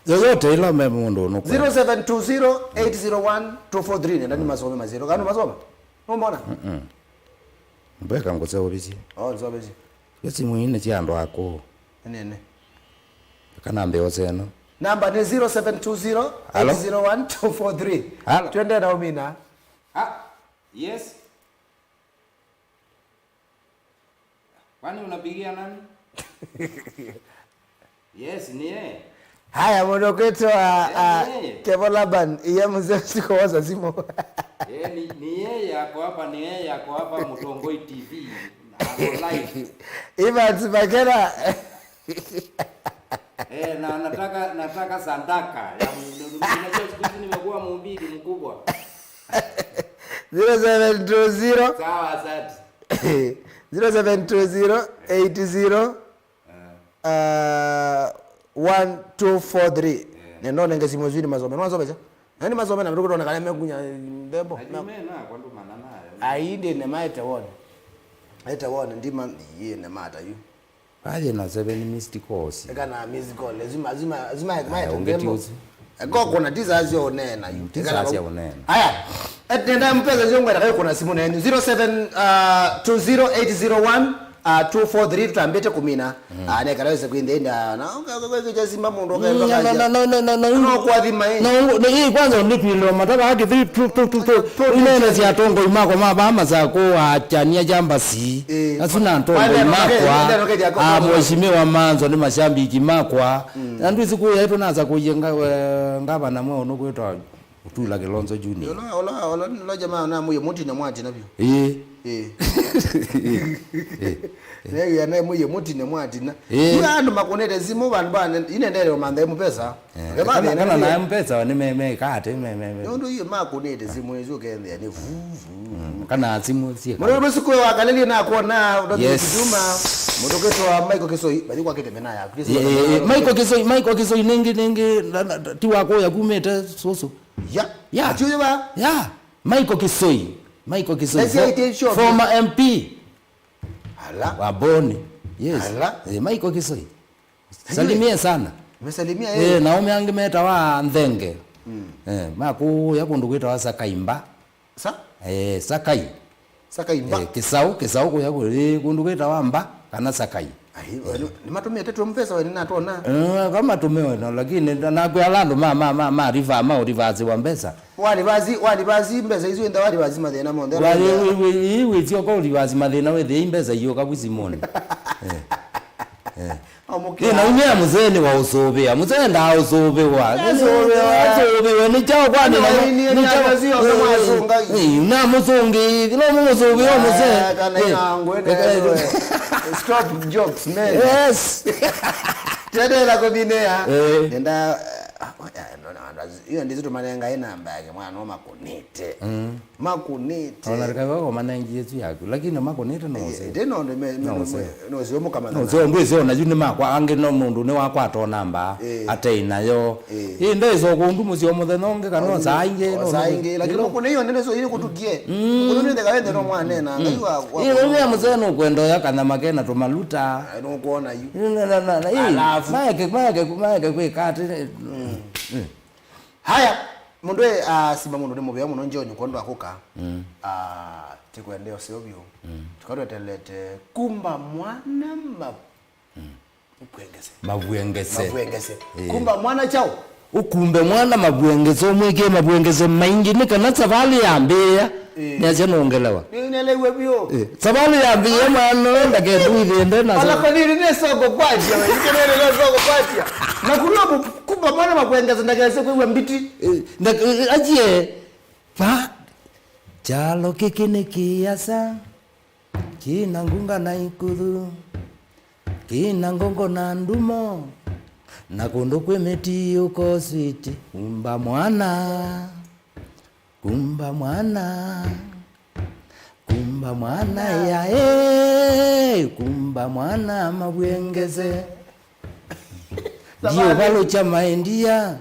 Yoyote ila me mũndũ nukwa. Zero seven two zero eight zero one two four three nenda ni masome mazero. Kanu masoma? Umeona? Mbeka ngũseũvĩsye. Oh, nzovĩsye. Yo simũ ii nĩ sya andũ akũũ. Nene. Kana mbeo seno. Namba nĩ zero seven two zero eight zero one two four three. Halo. Twende na umina. Ah, yes. Kwani unapigia nani? Yes, ni yeye. Haya, mũndũ kwĩtwa uh, Kevo Laban, iye mzee sikowoza simu. Eh, ni, ni yeye ako hapa, ni yeye ako hapa Mutongoi T V. Ako live. Evans Makena. Eh, na nataka nataka sandaka. Ya, unajua siku hizi nimekuwa mhubiri mkubwa. zero seven two zero. Sawa, asante. zero seven two zero eight zero uh, one two four three. Nenda ũnenge simũ isu nĩ masome. Nĩwasomesya? Na nĩ masome na mĩtũkĩ tũonekane mekunya nthembo. Ai, ndĩ nema ete wone. Ete wone, ndima, yĩ nema ata yu. Aye na seven missed calls. Eka na missed call. Lazima, lazima, lazima, lazima. Aya, ungeti usu. Eko kuna tisa sio unena yu. Tisa sio unena. Aya. Eti nenda mpesa sio ngwenda kai kuna simu nenyu. Zero seven two zero eight zero one two four three, tutambite kumina. Ah, ne karawe se kwinde nda. Na, okay, okay, okay, just simba mundu, okay, okay, okay. No kwa thima, eh. No, ni hii kwanza ni pilo mataka haki three two two two two. Inene cia tongo imako ma ba masako achania jamba si. Eh. Asu na ntongoi makwa, a, Mheshimiwa Manzo nĩ mashabiki makwa. Na ndwĩsĩ kũya ĩtũ nasa kũie nga-, eh, ngavana mwe ũnũ kwĩtwa Utula Kilonzo Junior. Ola, ola, ola, ola jamaa na muye muti na mwati na biũ. Ĩĩ. Ĩĩ. Ĩĩ. Newia ne muye muti na mwati na. Ĩĩ. Yu andũ makunĩte simu vandu va inendele manthe mupesa. Eh, kana, kana naye mpesa nĩ me, me kate, me, me, me. Nũndũ iye makunĩte simu isu kende nĩ vuvu. Mm, kana simu sie. Mũndũ ũcio kwe wa Kaleli na kuona, ũtatu Yes. Kituma. Mũndũ kwĩtwa Michael Kisoi, bali kwa kete mena ya. Eh, eh, Michael Kisoi, Michael Kisoi ningi, ningi, na, na, ti wako ya kumete soso. Ya. Ya. Ati uyo ba? Ya. Michael Kisoi. Michael Kisoi. Let's say it is sure. Former M P. Ala. Wa Boni. Yes. Ala. Eh, Michael Kisoi. Salimie sana. Umesalimia yeye? Eh, na ume angi metawa Nthenge. Mm. Eh, makuya kundu kwitawa Sakaimba. Sa? Eh, Sakai. Sakaimba. Eh, Kisau, Kisau kuya ku-, eh, kundu kwitawa Mba kana Sakai. Ai, wenu, nimatumite tu mpesa wenu natona. Eh, kama tumewe na, lakini na, na kwa landu ma, ma, ma, ma, riva, ma, riva ziwa mpesa. Wali vazi, wali vazi, mbesa isu enda wali vazi mathĩna monthe. Wali, wi, wi, wi, wi, sio kwa wali vazi mathĩna wethe mbesa iyo kabusi moni. Eh. Eh. Ĩ, na umia mzee nĩ wa ũsũvĩa. Mzee ndaa ũsũvĩwa. Ũsũvĩwa. Ũsũvĩwa. Nĩ chao kwani na nĩ chao. Ĩ, na mũsũngĩ, no mũsũvĩwa mzee. Kana ina ngwende. Stop jokes, man. Yes. Tendela kũthinĩa. Eh. Nenda, ah, no, no, no, iyo ndizo tumanenga ina mbage mwana no makunite. Mm. Makunite. Ona rika wako manengi Yesu yaku, lakini makunite no use. Ĩndĩ no ndũ me, no use. No use mũkamana. No use ndwĩsĩ ona yu nĩ makwa, angĩ no mũndũ nĩ wakwata namba, eh, atei nayo. Eh. Ĩ ndĩsĩ kũndũ mũsio mũthenya ũngĩ kana saa ingĩ, no saa ingĩ, lakini kũnĩ iyo nene so ile kutukie. Mm. Kũnĩ nĩ theka wende no mwanena, ngai wa, wa. Ĩ nĩ mũsee no kwenda ya kana makena tumaluta. Ai, no kuona yu. Na, na, na, na, ĩ, alafu. Maeke, maeke, maeke kwĩka atĩ. Mm. Mm. Haya, mũndũ e, ah, simba mũndũ nĩ mũvea mũno John kwondũ wa kũka. Mm. Ah, tikwende ũseo vyũ. Mm. Tukatwetelete kumba mwana ma-, mm, mabwengese. Mabwengese. Mabwengese. Eh. Kumba mwana chao. Ũkumbe mwana mabwengese, ũmwĩkĩe mabwengese maingĩ nĩ kana savalĩ yambĩĩa. Eh. Nĩasya nũngelewa. Nĩnelewe vyũ. Eh, savalĩ yambĩĩa mwana, ndakendwithĩe nde na. Ala kwanini ne soko kwatia, we, ikenele ne soko kwatia. Na kulo kumba mwana makwengeza ndakese kwĩw'a mbiti. Eh, nda-, eh, achie. Va, kyalo kĩkĩ nĩ kĩasa, kĩna ngunga na ikuthu, kĩna ngongo na ndumo, na kũndũ kwĩ mĩti ũko switi, kumba mwana. Kumba mwana, kumba mwana ya, eh, kumba mwana mabwengese. Ndiũvalũkya maendia,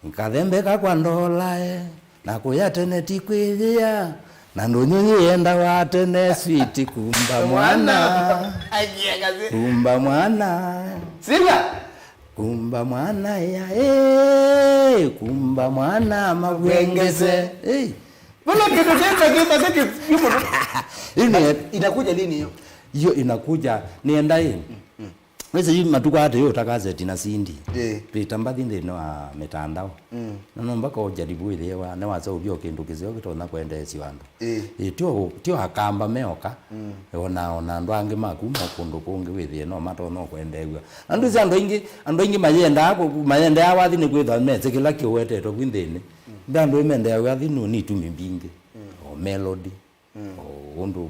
nkathembeka kwa ndola, eh, na kũya tene ti kwĩyĩa, na ndũnyũ yĩendawa tene switi kumba mwana. Kumba mwana. Simba. Kumba mwana ya, eh, kumba mwana mabwengese. Eh. Vale kitu kenda kenda keki yumo. Ini inakuja lini hiyo? Hiyo inakuja nienda hii. Wese yu matuko ate yo ta gazeti na C D. Eh. Twĩta mbathi nthĩnĩ wa mitandao. Mm. Na no mpaka ũjaribu ĩthĩwa nĩ waseũvya kĩndũ kĩseo kĩtonya kwendeesya andũ. Ĩĩ. Ĩĩ, tio, tio Akamba meoka. Mm. Ona, ona andũ angĩ ma kuma kũndũ kũngĩ wĩthĩe no matonya kwendeew'a. Na ndwĩsĩ andũ aingĩ, andũ aingĩ mayendaa kũ-, mayendaa wathi nĩ kwĩthwa mesĩ kĩla kĩwetetwe vu nthĩnĩ. Mm. Nda andũ mendeew'a wathi nũ nĩ itumi mbingĩ. Mm. O melody. Mm. O ũndũ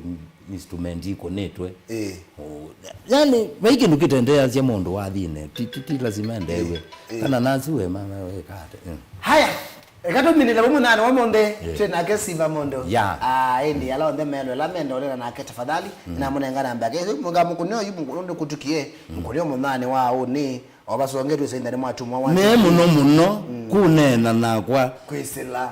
instrument ikũnĩtwe. Ĩĩ. O, yani, vai kĩndũ kĩtendeeasya mũndũ wathinĩ. Ti, ti, ti lazima endeew'e. Ĩĩ. Kana nasu we mama wekate. Mm. Haya. Eka tũminĩle vau mũnyanĩ wa mũnthĩ, yeah, twĩ nake Simba Mondo. Yeah. Ah, ĩndĩ ala onthe meelwe ala menda ũnena nake, tafadhali, mm, namũnenga namba yake. Mũngamũkũnĩo yu mũkũnĩo nĩ kũtukie, mm, mũkũnĩo mũnyanĩ wa ũnĩ, o vasonge twĩsĩ nthani mwatumwa wa me mũno mũno, mm, kũneena nakwa. Kwĩsĩla.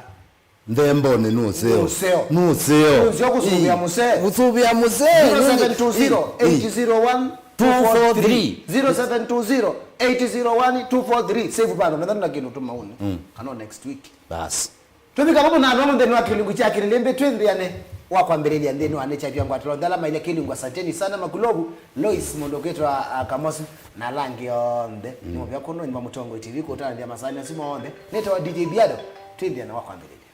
Nthembonĩ nũseo. Nũseo. Nũseo. Nũseo kũsũvĩa mũsee. Ĩĩ, kũsũvĩa mũsee. Zero seven two zero eight zero one. two four three. Zero seven two zero, eight zero one, two four three. Save bado, nadhani na kĩndũ tũmauni. Mm. Kana next week. Basi. Twĩvika vamwe na andũ amwe nthĩnĩ wa kĩlungu kya kĩlĩlĩmbĩ, twĩnthĩane wa kwambĩlĩlya nthĩnĩ wa nĩ kyavya ngwatĩlo nthĩ ala maile kĩlungu. Asanteni sana Makulovu, Lois, mũndũ ũkwĩtwa, ah, Kamosi, na ala angĩ onthe. Mm. Nĩ mũvea kũno nyuma Mũtongoi T V kũtanĩthya masaani asu monthe. Nĩtawa D J Biado, twĩthĩane wa kwambĩlĩlya.